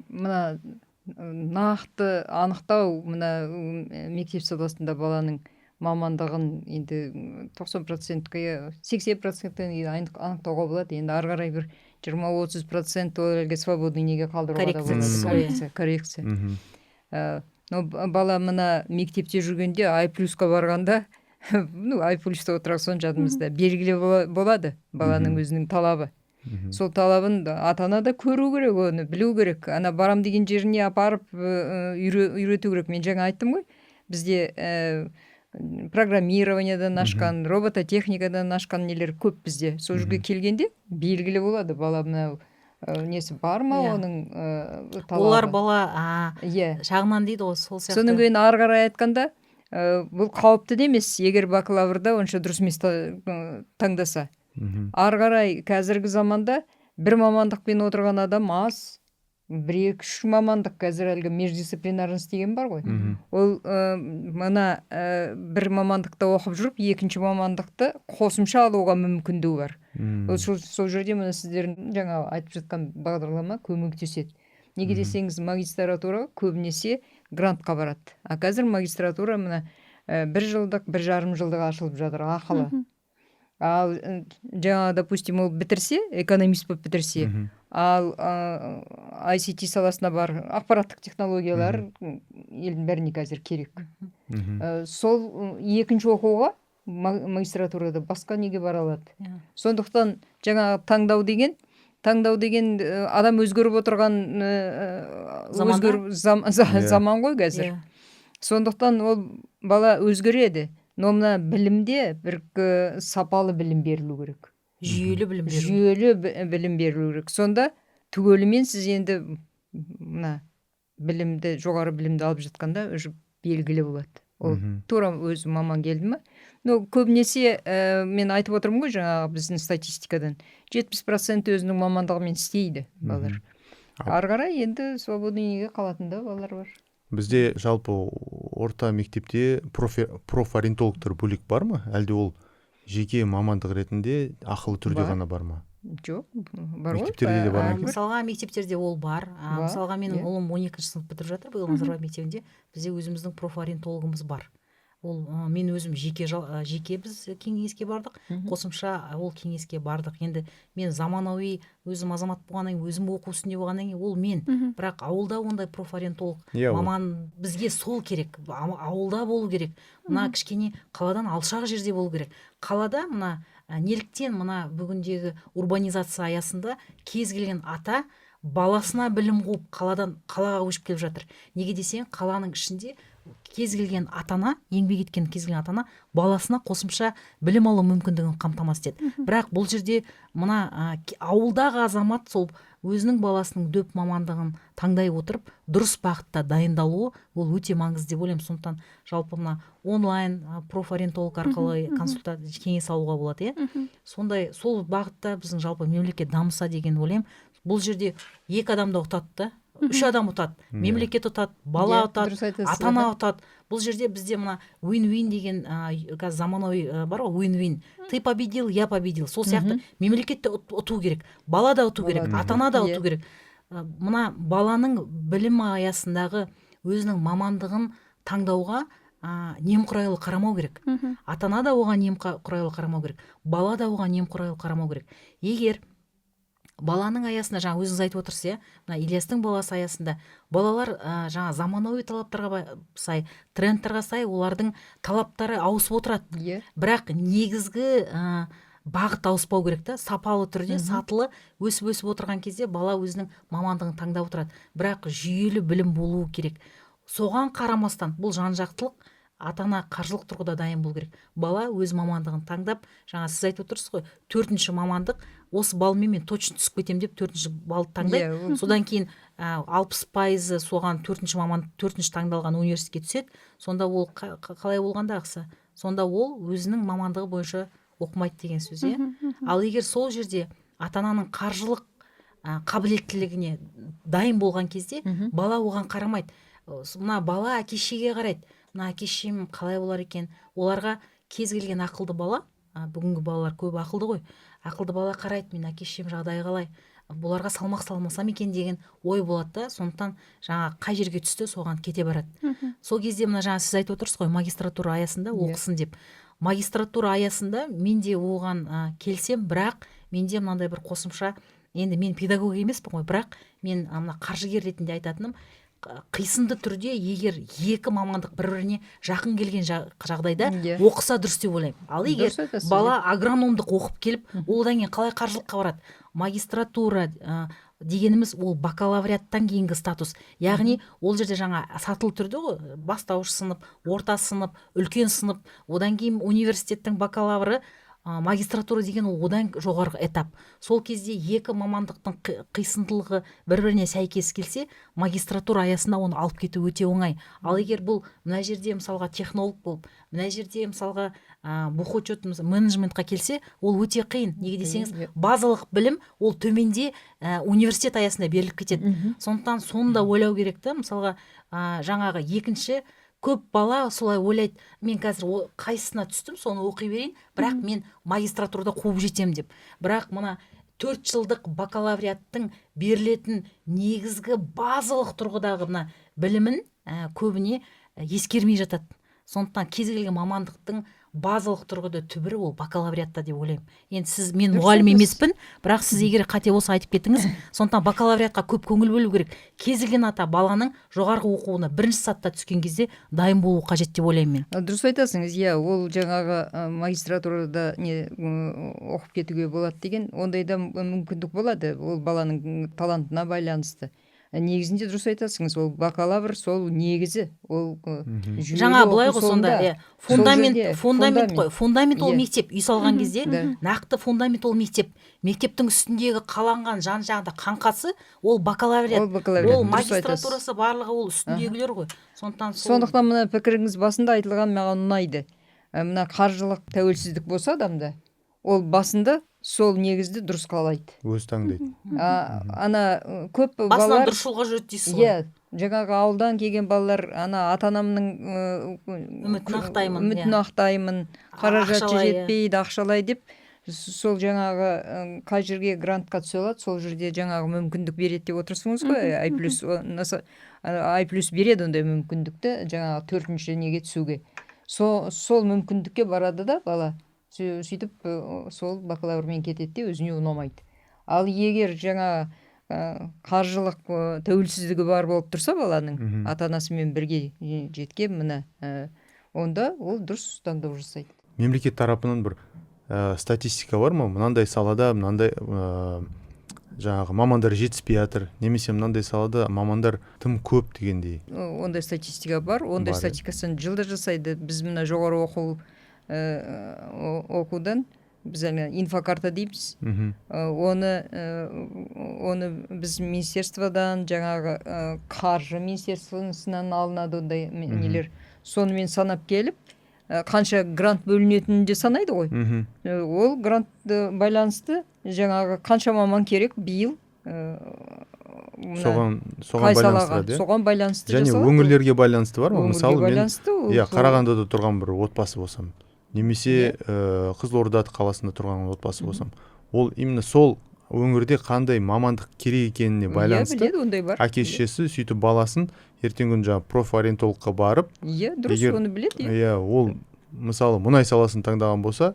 мына нақты анықтау, мына мектеп саласында баланың мамандығын енді 90%-ке, 80%-тен анықтауға болады. Енді ары қарай бір 20-30% ол әлгі свободный неге қалдыруға да Коррекция болады. дейсіз ғой, иә. Коррекция. Но бала мына мектепте жүргенде, ай плюсқа барғанда, ну, ай плюста отырған соң жадымызда белгілі болады баланың өзінің талабы. Сол талабын ата ана да көру керек, оны білу керек, ана барам деген жеріне апарып үйрету керек. Мен жаңа айттым ғой, бізде программированиядан ашқан, робототехникадан ашқан нелер көп бізде. Сол жерге келгенде белгілі болады бала мынау несі бар ма, оның талабы. Олар бала шағынан дейді ғой, сол сияқты. Содан кейін ары қарай айтқанда, бұл қауіпті де емес, егер бакалаврда онша дұрыс емес таңдаса. Ары қарай қазіргі заманда бір мамандықпен отырған адам аз, бір, екі, үш мамандық. Қазір әлгі междисциплинарность деген бар ғой. Ол мына бір мамандықта оқып жүріп, екінші мамандықты қосымша алуға мүмкіндігі бар. Ол сол жерде мына сіздердің жаңа айтып жатқан бағдарлама көмектеседі. Неге десеңіз, магистратура көбінесе грантқа барады, а қазір магистратура мына бір жылдық, 1,5 жылдық ашылып жатыр ақылы. Ал жаңа, допустим, ол бітірсе, экономист болып бітірсе, ал ICT саласына бар, ақпараттық технологиялар елдің бәріне қазір керек. Сол екінші оқуға магистратурада басқа неге бара алады? Сондықтан жаңағы таңдау деген адам өзгеріп отырған Заманда? өзгеріп заман ғой қазір. Сондықтан ол бала өзгереді, но мына білімде бір сапалы білім берілу керек. Жүйелі білім беру. Жүйелі білім берілу керек. Сонда түгелімен сіз енді мына білімді, жоғары білімді алып жатқанда уже белгілі болады ол тура өзі маман келді ма. Но көбінесе мен айтып отырмын ғой, жаңағы біздің статистикадан 70% өзінің мамандығымен істейді балалар. Ары қарай енді свободный неге қалатын да балалар бар. Бізде жалпы орта мектепте профориентологтар бөлек бар ма, әлде ол жеке мамандық ретінде ақылы түрде ғана бар ма? Жоқ, бар ғой. Мектептерде де бар ма екен? Мысалға, мектептерде ол бар. Мысалға, менің ұлым 12 сынып бітіріп жатыр биыл Назарбаев мектебінде. Бізде өзіміздің профориентологымыз бар. Ол мен өзім жеке біз кеңеске бардық, қосымша ол кеңеске бардық. Енді мен заманауи өзім азамат болғаннан кейін, өзім оқу үстінде болғаннан кейін ол мен. Бірақ ауылда ондай профориентолог маман бізге сол керек, ауылда болу керек. Мына кішкене қаладан алшақ жерде болу керек. Қалада мына неліктен мына бүгіндегі урбанизация аясында кез келген ата баласына білім қуып қаладан қалаға көшіп келіп жатыр? Неге десең, қаланың ішінде кез келген ата-ана, еңбек еткен кез келген ата-ана баласына қосымша білім алу мүмкіндігін қамтамасыз етеді. Бірақ бұл жерде мына ауылдағы азамат сол өзінің баласының дөп мамандығын таңдай отырып, дұрыс бағытта дайындалуы ол өте маңызды деп ойлаймын. Сондықтан жалпы мына онлайн профориентолог арқылы консультация, кеңес алуға болады, иә. Сондай сол бағытта біздің жалпы мемлекет дамыса деген ойлаймын. Бұл жерде екі адам да ұтады да, үш адам ұтады: мемлекет ұтады, бала ұтады, ата ана ұтады. Бұл жерде бізде мына win win деген қазір заманауи бар ғой, win win, ты победил, я победил. Сол сияқты мемлекет те ұту керек, бала да ұту керек, ата ана да ұту керек. Мына баланың білім аясындағы өзінің мамандығын таңдауға немқұрайлы қарамау керек. Ата ана да оған немқұрайлы қарамау керек, бала да оған немқұрайлы қарамау керек. Егер баланың аясында, жаңа өзіңіз айтып отырсыз, иә, мына Ильястың баласы аясында балалар жаңа заманауи талаптарға сай, трендтарға сай олардың талаптары ауысып отырады. Бірақ негізгі бағыт ауыспау керек та. Сапалы түрде, сатылы өсіп өсіп отырған кезде бала өзінің мамандығын таңдап отырады. Бірақ жүйелі білім болуы керек. Соған қарамастан бұл жан жақтылық, ата ана қаржылық тұрғыда дайын болу керек. Бала өз мамандығын таңдап, жаңа сіз айтып отырсыз ғой, төртінші мамандық, осы балмен мен точно түсіп кетемін деп төртінші балды таңдайды. Содан кейін 60%-ы соған төртінші маман, төртінші таңдалған университетке түседі. Сонда ол қалай болғандағысы, сонда ол өзінің мамандығы бойынша оқымайды деген сөз, иә. Ал егер сол жерде ата ананың қаржылық қабілеттілігіне дайын болған кезде бала оған қарамайды. Мына бала әке шешеге қарайды: мына әке шешем қалай болар екен? Оларға кез келген ақылды бала, бүгінгі балалар көп ақылды ғой, ақылды бала қарайды: мен әке шешем жағдайы қалай, бұларға салмақ салмасам екен деген ой болады да. Сондықтан жаңа қай жерге түсті, соған кете барады. Сол кезде мына жаңа сіз айтып отырсыз ғой, магистратура аясында оқысын деп. Магистратура аясында мен де оған келсем, бірақ менде мынандай бір қосымша, енді мен педагог емеспін ғой, бірақ мен мына қаржыгер ретінде айтатыным, қисынды түрде егер екі мамандық бір біріне жақын келген жағдайда оқыса дұрыс деп ойлаймын. Ал егер Дұрыс айтасыз, бала агрономдық оқып келіп, ол одан кейін қалай қаржылыққа барады? Магистратура дегеніміз ол бакалавриаттан кейінгі статус, яғни ол жерде жаңа сатылы түрде ғой: бастауыш сынып, орта сынып, үлкен сынып, одан кейін университеттің бакалавры. Магистратура деген ол одан жоғарғы этап. Сол кезде екі мамандықтың қисындылығы бір біріне сәйкес келсе, магистратура аясында оны алып кету өте оңай. Ал егер бұл мына жерде, мысалға, технолог болып, мына жерде, мысалға, бухучет, менеджментқа келсе, ол өте қиын. Неге десеңіз, базалық білім ол төменде, университет аясында беріліп кетеді. Сондықтан соны да ойлау керек та. Мысалға, жаңағы екінші көп бала солай ойлайды: мен қазір қайсысына түстім, соны оқи берейін, бірақ мен магистратурада қуып жетемін деп. Бірақ мына 4 жылдық бакалавриаттың берілетін негізгі базалық тұрғыдағы мына білімін көбіне ескермей жатады. Сондықтан кез келген мамандықтың базалық тұрғыда түбірі ол бакалавриатта деп ойлаймын. Енді сіз, мен Дұрыс мұғалім айтасыз. емеспін, бірақ сіз егер қате болса, айтып кетіңіз. Сондықтан бакалавриатқа көп көңіл бөлу керек. Кез келген ата баланың жоғарғы оқуына бірінші сатыда түскен кезде дайын болу қажет деп ойлаймын мен. Дұрыс айтасыңыз, иә. Ол жаңағы магистратурада не оқып кетуге болады деген, ондайда мүмкіндік болады, ол баланың талантына байланысты. Негізінде дұрыс айтасыңыз, ол бакалавр сол негізі, ол жүйелі Жаңа былай оқу ғой сонда, соңында. иә, фундамент. Жерде Фундамент қой, фундамент ол мектеп. Үй салған кезде нақты фундамент ол мектеп. Мектептің үстіндегі қаланған жан жағында қаңқасы ол бакалавриат. Ол бакалавриат, ол дұрыс айтасыз. Магистратурасы, барлығы ол үстіндегілер ғой. Сондықтан сол Сондықтан мына пікіріңіз басында айтылған маған ұнайды. Мына қаржылық тәуелсіздік болса адамда, ол басында Сол негізді дұрыс қалайды. Өзі таңдайды. Ана көп басынан балалар дұрыс жолға жүреді дейсіз ғой. Иә, жаңағы ауылдан келген балалар ана ата анамның үмітін ақтаймын, үмітін иә. ақтаймын, қаражаты Ақшалай, иә. жетпейді, ақшалай деп, сол жаңағы қай жерге грантқа түсе алады, сол жерде жаңағы мүмкіндік береді деп отырсыңыз ғой. Ай плюс, Ай плюс береді ондай мүмкіндікті, жаңағы төртінші неге түсуге. Сол мүмкіндікке барады да бала, сөйтіп сол бакалаврмен кетеді де, өзіне ұнамайды. Ал егер жаңа қаржылық тәуелсіздігі бар болып тұрса баланың, ата анасымен бірге жеткен міне, онда ол дұрыс таңдау жасайды. Мемлекет тарапынан бір статистика бар ма, мынандай салада мынандай жаңағы мамандар жетіспей жатыр немесе мынандай салада мамандар тым көп дегендей? Ондай статистика бар, ондай Бар, иә? статистикасын жылда жасайды. Біз мына жоғары оқу оқудан біз ана инфокарта дейміз. Оны біз министерстводан, жаңағы қаржы министерствосынан алынады ондай нелер. Сонымен санап келіп, қанша грант бөлінетінін де санайды ғой. Ол грант байланысты жаңағы қанша маман керек биыл, мына Соған қай салаға, байланыстырады, иә? Соған байланысты Және жасалады ол. өңірлерге байланысты бар ма? Өңірге Мысалы, мен байланысты ол иә, Қарағандыда тұрған бір отбасы болсам немесе Қызылорда қаласында тұрған отбасы болсам, ол именно сол өңірде қандай мамандық керек екеніне байланысты Иә, біледі, ондай бар. әке шешесі сөйтіп баласын ертеңгі күні жаңағы профориентологқа барып, Иә, дұрыс, оны біледі, иә. Иә, ол мысалы мұнай саласын таңдаған болса,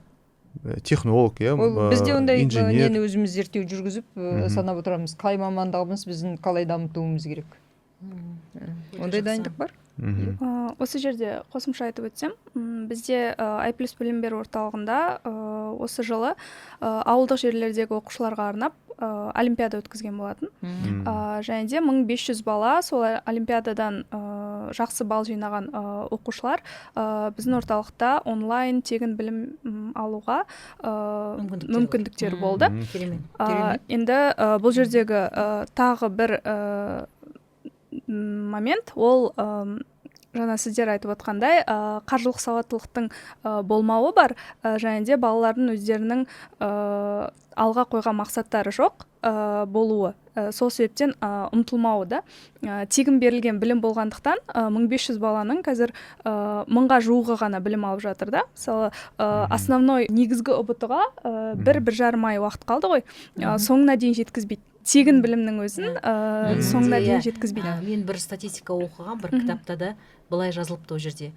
технолог, иә, Ол бізде ондай инженер. нені өзіміз зерттеу жүргізіп, санап отырамыз, қай мамандығымыз біздің, қалай дамытуымыз керек. Ондай Жақсы. дайындық бар. Осы жерде қосымша айтып өтсем, бізде Ай плюс білім беру орталығында осы жылы ауылдық жерлердегі оқушыларға арнап олимпиада өткізген болатын. Және де 1500 бала, сол олимпиададан жақсы балл жинаған оқушылар біздің орталықта онлайн тегін білім алуға Мүмкіндіктері болды. мүмкіндіктері болды. Керемет. Керемет. Енді бұл жердегі тағы бір момент, ол жаңа сіздер айтып отқандай, қаржылық сауаттылықтың болмауы бар, және де балалардың өздерінің алға қойған мақсаттары жоқ болуы, сол себептен ұмтылмауы да. Тегін берілген білім болғандықтан, 1500 баланың қазір 1000-ға жуығы ғана білім алып жатыр да. Мысалы, основной негізгі ҰБТ-ға 1-1,5 ай уақыт қалды ғой, соңына дейін жеткізбейді тегін білімнің өзін, соңына дейін жеткізбейді. Мен бір статистика оқыған бір кітапта да былай жазылыпты ол жерде.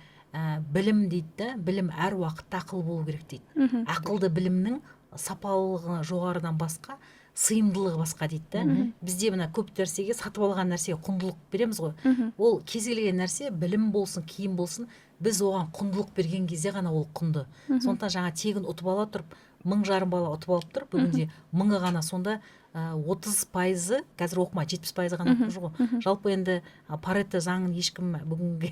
Білім дейді да, білім әр уақытта ақыл болу керек дейді. Ақылды білімнің сапалылығы жоғарыдан басқа, сыйымдылығы басқа дейді да. Бізде мына көп нәрсеге, сатып алған нәрсеге құндылық береміз ғой. Ол кез келген нәрсе, білім болсын, киім болсын, біз оған құндылық берген кезде ғана ол құнды. Сондықтан жаңа тегін ұтып ала тұрып, 1500 бала ұтып алып тұр, бүгінде мыңы ғана, сонда 30%-ы қазір оқымайды, 70%-ы ғана оқып жүр ғой. Жалпы енді Парето заңын ешкім бүгінгі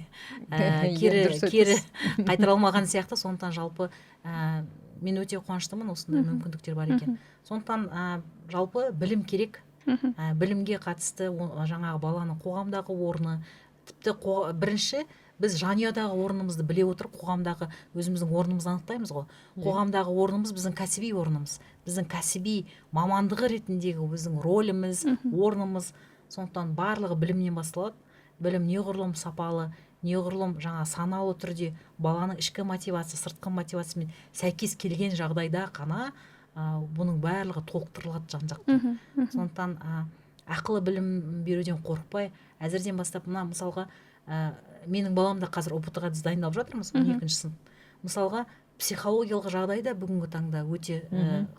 кері Дұрыс кері айтасыз. қайтара алмаған сияқты. Сондықтан жалпы мен өте қуаныштымын, осындай мүмкіндіктер бар екен. Сондықтан жалпы білім керек. Білімге қатысты жаңағы баланың қоғамдағы орны, тіпті бірінші біз жанұядағы орнымызды біле отырып, қоғамдағы өзіміздің орнымызды анықтаймыз ғой. Қоғамдағы орнымыз — біздің кәсіби орнымыз, біздің кәсіби мамандығы ретіндегі біздің рөліміз, орнымыз. Сондықтан барлығы білімнен басталады. Білім неғұрлым сапалы, неғұрлым жаңа саналы түрде баланың ішкі мотивация, сыртқы мотивациямен сәйкес келген жағдайда ғана бұның барлығы толықтырылады жан жақты. Мхм, мхм. Сондықтан ақылы білім беруден қорықпай, әзірден бастап мына мысалға, менің балам да қазір ҰБТ ға біз дайындалып жатырмыз, он екінші сынып. Мысалға, психологиялық жағдай да бүгінгі таңда өте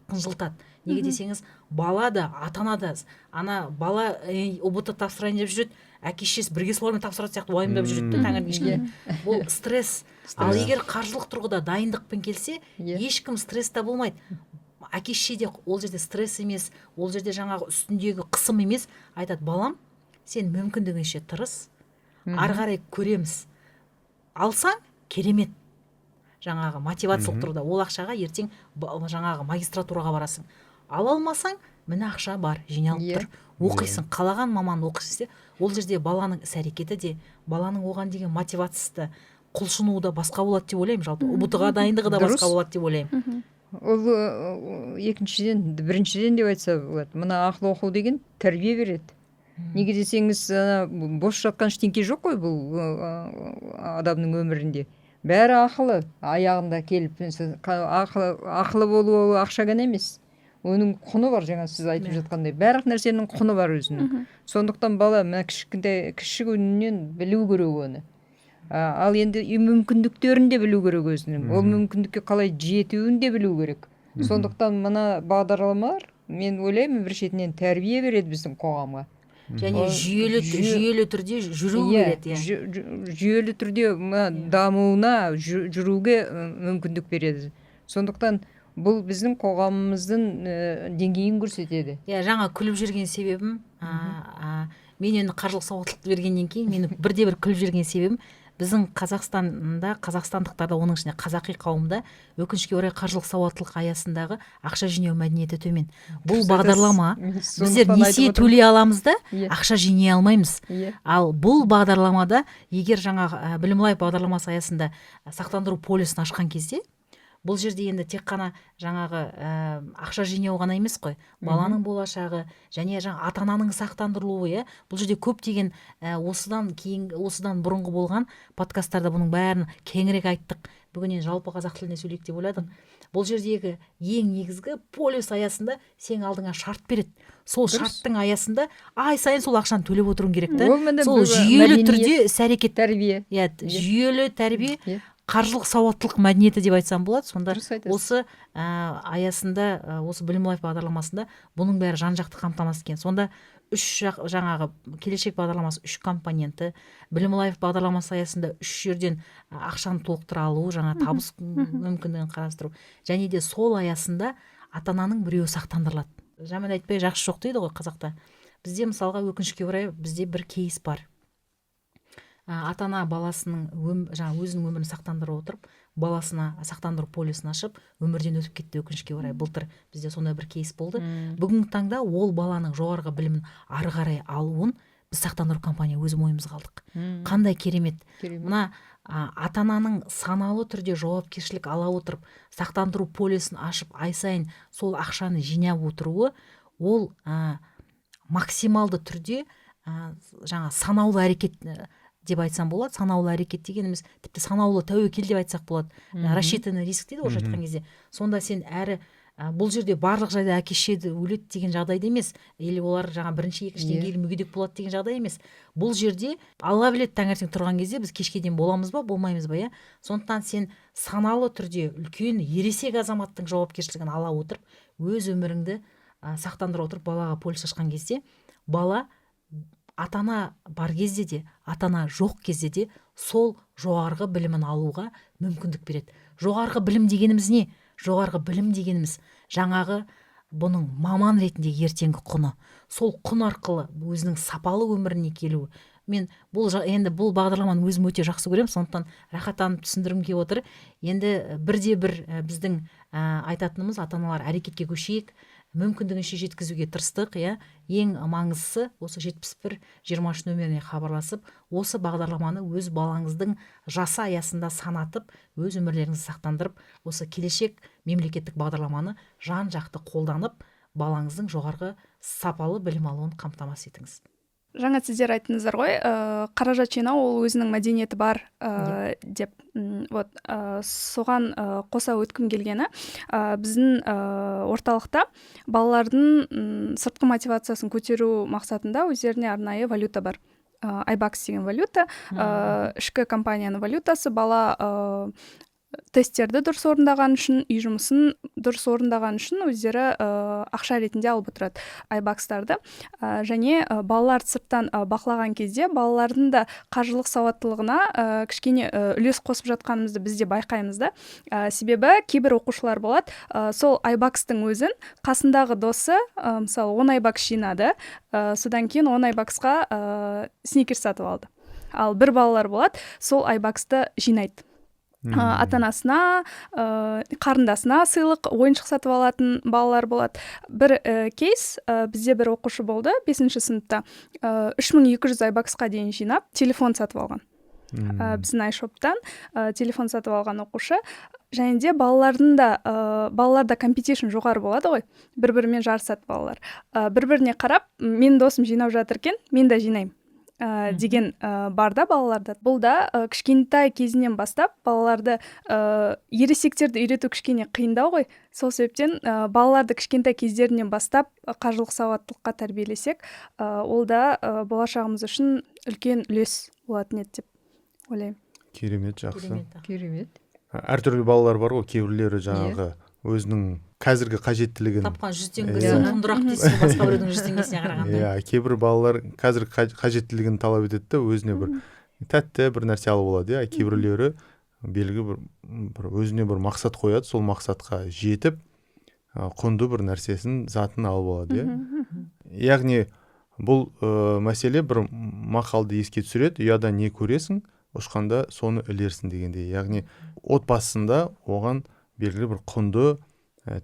қынжылтады. Неге десеңіз, бала да, ата ана да, ана бала ҰБТ тапсырайын деп жүреді, әке шешесі бірге солармен тапсыратын сияқты уайымдап жүреді да таңертең кешке. Бұл стресс. Ал егер қаржылық тұрғыда дайындықпен келсе, ешкім стресста болмайды. Әке шеше де ол жерде стресс емес, ол жерде жаңағы үстіндегі қысым емес, айтады: «Балам, сен мүмкіндігінше тырыс, ары қарай көреміз, алсаң керемет, жаңағы мотивациялық тұрғыда ол ақшаға ертең жаңағы магистратураға барасың, ала алмасаң, міне ақша бар, жиналып тұр, оқисың, қалаған маманды оқисың» десе, ол жерде баланың іс әрекеті де, баланың оған деген мотивациясы да, құлшынуы да басқа болады деп ойлаймын. Жалпы ҰБТ ға дайындығы да басқа болады деп ойлаймын. Ол екіншіден, біріншіден деп айтса болады, мына ақылы оқу деген тәрбие береді. Неге десеңіз, ана бос жатқан ештеңке жоқ қой бұл адамның өмірінде. Бәрі ақылы. Аяғында келіп ақылы болу ол ақша ғана емес, оның құны бар. Жаңа сіз айтып жатқандай, барлық нәрсенің құны бар өзінің. Сондықтан бала мына кішкентай, кіші күнінен білу керек оны. Ал енді мүмкіндіктерін де білу керек өзінің, ол мүмкіндікке қалай жетуін де білу керек. Сондықтан мына бағдарламалар, мен ойлаймын, бір шетінен тәрбие береді біздің қоғамға. Және жүйелі түрде жүру береді, иә. Жүйелі түрде мына дамуына, жүруге мүмкіндік береді. Сондықтан бұл біздің қоғамымыздың деңгейін көрсетеді. Иә, жаңа күліп жүрген себебім, мен енді қаржылық сауаттылықты бергеннен кейін мені бірде бір күліп жүрген себебім, біздің Қазақстанда, қазақстандықтарда, оның ішінде қазақи қауымда, өкінішке орай, қаржылық сауаттылық аясындағы ақша жинау мәдениеті төмен. Бұл бағдарлама, біздер несие төлей аламыз да, ақша жинай алмаймыз. Ал бұл бағдарламада, егер жаңағы Білім Лайф бағдарламасы аясында сақтандыру полисін ашқан кезде, бұл жерде енді тек қана жаңағы ақша жинау ғана емес қой, баланың болашағы және жаңа ата ананың сақтандырылуы, иә. Бұл жерде көптеген осыдан кейін, осыдан бұрынғы болған подкасттарда бұның бәрін кеңірек айттық. Бүгін енді жалпы қазақ тілінде сөйлейік деп ойладық. Бұл жердегі ең негізгі полис аясында сен алдыңа шарт береді, сол шарттың аясында ай сайын сол ақшаны төлеп отыруың керек та. Сол жүйелі түрде іс әрекет, тәрбие. Иә, жүйелі тәрбие, қаржылық сауаттылық мәдениеті деп айтсам болады. Сонда осы аясында, осы Білім Лайф бағдарламасында бұның бәрі жан жақты қамтамасыз еткен. Сонда үш жақ, жаңағы Келешек бағдарламасы үш компоненті, Білім Лайф бағдарламасы аясында үш жерден ақшаны толықтыра алу, жаңа табыс мүмкіндігін қарастыру және де сол аясында ата ананың біреуі сақтандырылады. Жаман айтпай, жақсы жоқ дейді ғой қазақта. Бізде, мысалға, өкінішке орай, бізде бір кейс бар. Ата ана баласының жаңа өзінің өмірін сақтандыра отырып, баласына сақтандыру полисін ашып, өмірден өтіп кетті. Өкінішке орай, былтыр бізде сондай бір кейс болды. Бүгінгі таңда ол баланың жоғарғы білімін ары қарай алуын біз, сақтандыру компания, өз мойнымызға алдық. Қандай керемет! Мына ата ананың саналы түрде жауапкершілік ала отырып, сақтандыру полисін ашып, ай сайын сол ақшаны жинап отыруы, ол максималды түрде жаңа санаулы әрекет деп айтсам болады. Санаулы әрекет дегеніміз, тіпті санаулы тәуекел деп айтсақ болады, рассчитанный риск дейді орысша айтқан кезде. Сонда сен әрі бұл жерде барлық жағдайда әке шеше өледі деген жағдайда емес или олар жаңа бірінші, екінші деңгейлі мүгедек болады деген жағдай емес. Бұл жерде Алла біледі, таңертең тұрған кезде біз кешке дейін боламыз ба, болмаймыз ба, иә. Сондықтан сен саналы түрде үлкен ересек азаматтың жауапкершілігін ала отырып, өз өміріңді сақтандыра отырып, балаға полис ашқан кезде, бала ата ана бар кезде де, ата ана жоқ кезде де сол жоғарғы білімін алуға мүмкіндік береді. Жоғарғы білім дегеніміз не? Жоғарғы білім дегеніміз жаңағы бұның маман ретінде ертеңгі құны, сол құн арқылы өзінің сапалы өміріне келуі. Мен бұл енді бұл бағдарламаны өзім өте жақсы көремін, сондықтан рахаттанып түсіндіргім келіп отыр. Енді бірде бір біздің айтатынымыз: ата аналар, әрекетке көшейік. Мүмкіндігінше жеткізуге тырыстық, иә. Ең маңыздысы, осы 71 23 нөміріне хабарласып, осы бағдарламаны өз балаңыздың жасы аясында санатып, өз өмірлеріңізді сақтандырып, осы Келешек мемлекеттік бағдарламаны жан жақты қолданып, балаңыздың жоғарғы сапалы білім алуын қамтамасыз етіңіз. Жаңа сіздер айттыңыздар ғой, қаражат жинау ол өзінің мәдениеті бар деп. Вот соған қоса өткім келгені, біздің орталықта балалардың сыртқы мотивациясын көтеру мақсатында өздеріне арнайы валюта бар, Айбакс деген валюта, ішкі компанияның валютасы. Бала тесттерді дұрыс орындаған үшін, үй жұмысын дұрыс орындаған үшін өздері ақша ретінде алып отырады айбакстарды. Және балаларды сырттан бақылаған кезде балалардың да қаржылық сауаттылығына кішкене үлес қосып жатқанымызды біз де байқаймыз да. Себебі кейбір оқушылар болады, сол айбакстың өзін қасындағы досы, мысалы, 10 айбакс жинады, содан кейін 10 айбаксқа сникерс сатып алды. Ал бір балалар болады, сол айбаксты жинайды, ата анасына, қарындасына сыйлық, ойыншық сатып алатын балалар болады. Бір кейс, бізде бір оқушы болды бесінші сыныпта, 3200 айбаксқа дейін жинап, телефон сатып алған. Біздің iShop-тан телефон сатып алған оқушы. Және де балалардың да, балаларда competition жоғары болады ғой, бір бірімен жарысады балалар. Бір біріне қарап, менің досым жинап жатыр екен, мен де жинаймын деген бар да балаларда. Бұл да кішкентай кезінен бастап балаларды, ересектерді үйрету кішкене қиындау ғой. Сол себептен балаларды кішкентай кездерінен бастап қаржылық сауаттылыққа тәрбиелесек, ол да болашағымыз үшін үлкен үлес болатын еді деп ойлаймын. Керемет, жақсы. Керемет. Керемет. Әртүрлі балалар бар ғой, кейбіреулері жаңағы өзінің қазіргі қажеттілігін тапқан 100 теңгесі құндырақ дейсіз ғой басқа біреудің 100 теңгесіне қарағанда. Иә, кейбір балалар қазір қажеттілігін талап етеді да, өзіне бір тәтті бір нәрсе алып алады, иә. Кейбіреулері белгілі бір өзіне бір мақсат қояды, сол мақсатқа жетіп, құнды бір нәрсесін, затын алып алады, иә. Яғни бұл мәселе бір мақалды еске түсіреді: ұяда не көресің, ұшқанда соны ілерсің дегендей. Яғни отбасында оған белгілі бір құнды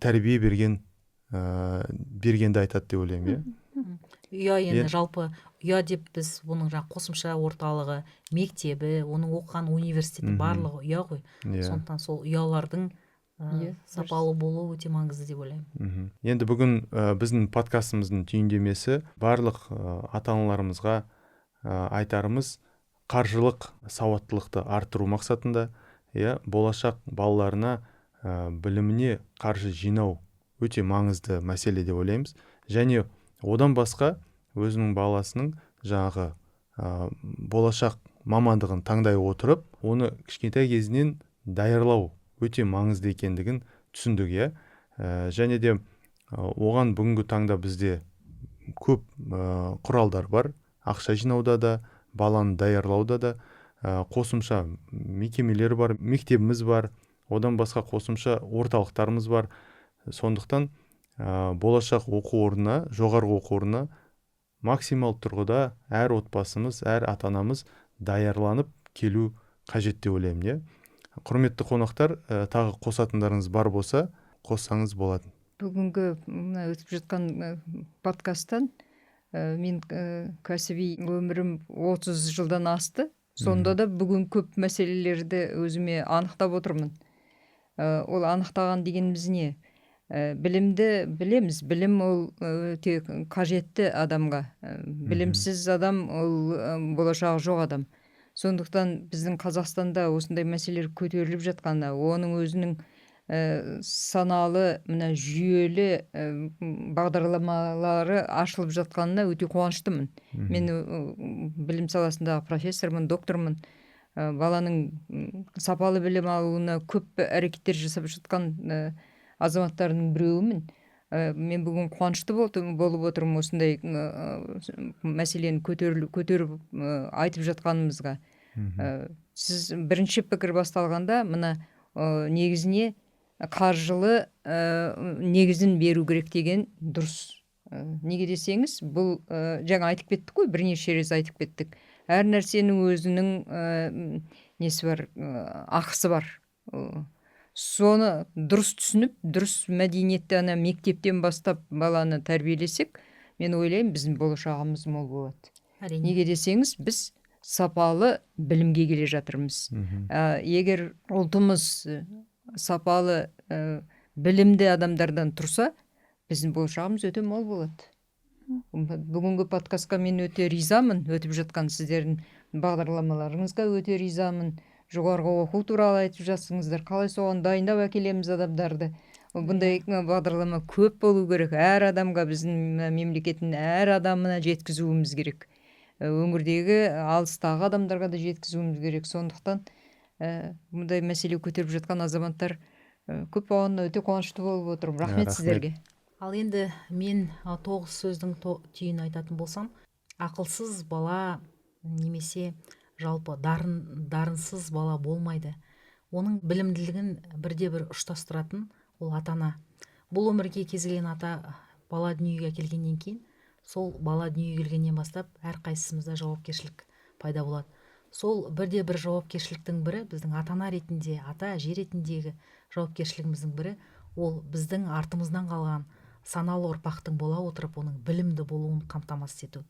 тәрбие бергенді айтады деп ойлаймын, иә. Ұя енді, жалпы ұя деп біз оның жаңағы қосымша орталығы, мектебі, оның оқыған университеті, барлығы ұя ғой. Сондықтан сол ұялардың сапалы болуы өте маңызды деп ойлаймын. Енді бүгін біздің подкастымыздың түйіндемесі: барлық ата аналарымызға айтарымыз, қаржылық сауаттылықты арттыру мақсатында, иә, болашақ балаларына біліміне қаржы жинау өте маңызды мәселе деп ойлаймыз. Және одан басқа өзінің баласының жаңағы болашақ мамандығын таңдай отырып, оны кішкентай кезінен даярлау өте маңызды екендігін түсіндік, иә. Және де оған бүгінгі таңда бізде көп құралдар бар, ақша жинауда да, баланы даярлауда да, қосымша мекемелер бар, мектебіміз бар, одан басқа қосымша орталықтарымыз бар. Сондықтан болашақ оқу орнына, жоғарғы оқу орнына максимал тұрғыда әр отбасымыз, әр ата анамыз даярланып келу қажет деп ойлаймын, иә. Құрметті қонақтар, тағы қосатындарыңыз бар болса, қоссаңыз болады. Бүгінгі мына өтіп жатқан подкасттан мен кәсіби өмірім 30 жылдан асты, сонда да бүгін көп мәселелерді өзіме анықтап отырмын. Ол анықтаған дегеніміз не? Білімді білеміз, білім ол өте қажетті адамға. Білімсіз адам ол болашағы жоқ адам. Сондықтан біздің Қазақстанда осындай мәселелер көтеріліп жатқаны, оның өзінің саналы, мына жүйелі бағдарламалары ашылып жатқанына өте қуаныштымын. Мен білім саласындағы профессормын, доктормын. Баланың сапалы білім алуына көп әрекеттер жасап жатқан азаматтардың біреуімін. Мен бүгін қуанышты болып отырмын осындай мәселені көтеріп айтып жатқанымызға. Сіз бірінші пікір басталғанда мына негізіне қаржылы негізін беру керек деген дұрыс. Неге десеңіз, бұл жаңа айтып кеттік қой, бірнеше рет айтып кеттік, әр нәрсенің өзінің несі бар, ақысы бар. Соны дұрыс түсініп, дұрыс мәдениетті ана мектептен бастап баланы тәрбиелесек, мен ойлаймын, біздің болашағымыз мол болады. Неге десеңіз, біз сапалы білімге келе жатырмыз. Егер ұлтымыз сапалы білімді адамдардан тұрса, біздің болашағымыз өте мол болады. Бүгінгі подкастқа мен өте ризамын, өтіп жатқан сіздердің бағдарламаларыңызға өте ризамын. Жоғарғы оқу туралы айтып жатсыңыздар, қалай соған дайындап әкелеміз адамдарды. Бұндай бағдарлама көп болу керек, әр адамға, біздің мына мемлекеттің әр адамына жеткізуіміз керек. Өңірдегі, алыстағы адамдарға да жеткізуіміз керек. Сондықтан бұндай мәселе көтеріп жатқан азаматтар көп болғанына өте қуанышты болып отырмын. Рахмет Рахмет. сіздерге. Ал енді мен тоғыз сөздің түйінін айтатын болсам, ақылсыз бала немесе жалпы дарынсыз бала болмайды. Оның білімділігін бірде бір ұштастыратын ол ата ана. Бұл өмірге кез келген ата бала дүниеге әкелгеннен кейін, сол бала дүниеге келгеннен бастап әрқайсымызда жауапкершілік пайда болады. Сол бірде бір жауапкершіліктің бірі, біздің ата ана ретінде, ата әже ретіндегі жауапкершілігіміздің бірі, ол біздің артымыздан қалған саналы ұрпақтың бола отырып, оның білімді болуын қамтамасыз ету.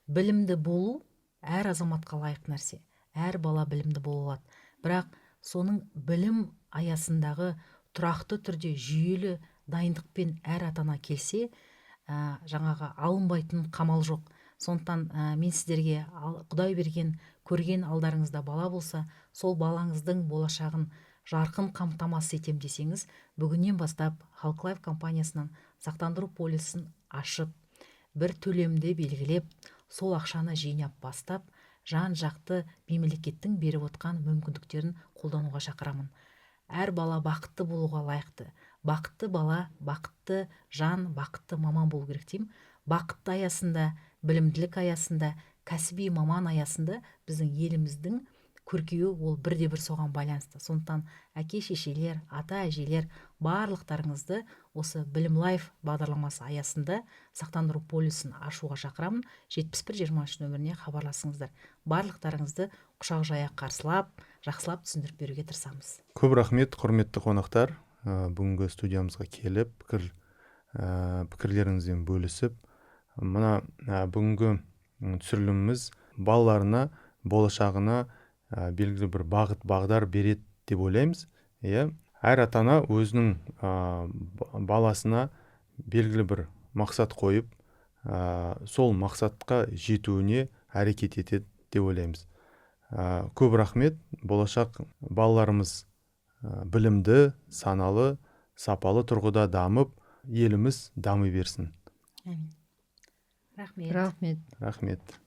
Білімді болу әр азаматқа лайық нәрсе. Әр бала білімді бола алады, бірақ соның білім аясындағы тұрақты түрде жүйелі дайындықпен әр ата ана келсе, жаңағы алынбайтын қамал жоқ. Сондықтан мен сіздерге Құдай берген, көрген алдарыңызда бала болса, сол балаңыздың болашағын жарқын қамтамасыз етем десеңіз, бүгіннен бастап Халык Лайф компаниясынан сақтандыру полисін ашып, бір төлемді белгілеп, сол ақшаны жинап бастап, жан жақты мемлекеттің беріп отқан мүмкіндіктерін қолдануға шақырамын. Әр бала бақытты болуға лайықты. Бақытты бала, бақытты жан, бақытты маман болу керек деймін. Бақытты аясында, білімділік аясында, кәсіби маман аясында біздің еліміздің көркеюі ол бірде бір соған байланысты. Сондықтан әке шешелер, ата әжелер, барлықтарыңызды осы Білім Лайф бағдарламасы аясында сақтандыру полисін ашуға шақырамын. 71 23 нөміріне хабарласыңыздар. Барлықтарыңызды құшақ жая қарсылап, жақсылап түсіндіріп беруге тырысамыз. Көп рахмет, құрметті қонақтар, бүгінгі студиямызға келіп, пікірлеріңізбен бөлісіп, мына бүгінгі түсіріліміміз балаларына, болашағына белгілі бір бағыт бағдар береді деп ойлаймыз, иә. Әр ата ана өзінің баласына белгілі бір мақсат қойып, сол мақсатқа жетуіне әрекет етеді деп ойлаймыз. Көп рахмет. Болашақ балаларымыз білімді, саналы, сапалы тұрғыда дамып, еліміз дами берсін. Әмин, рахмет. Рахмет. Рахмет.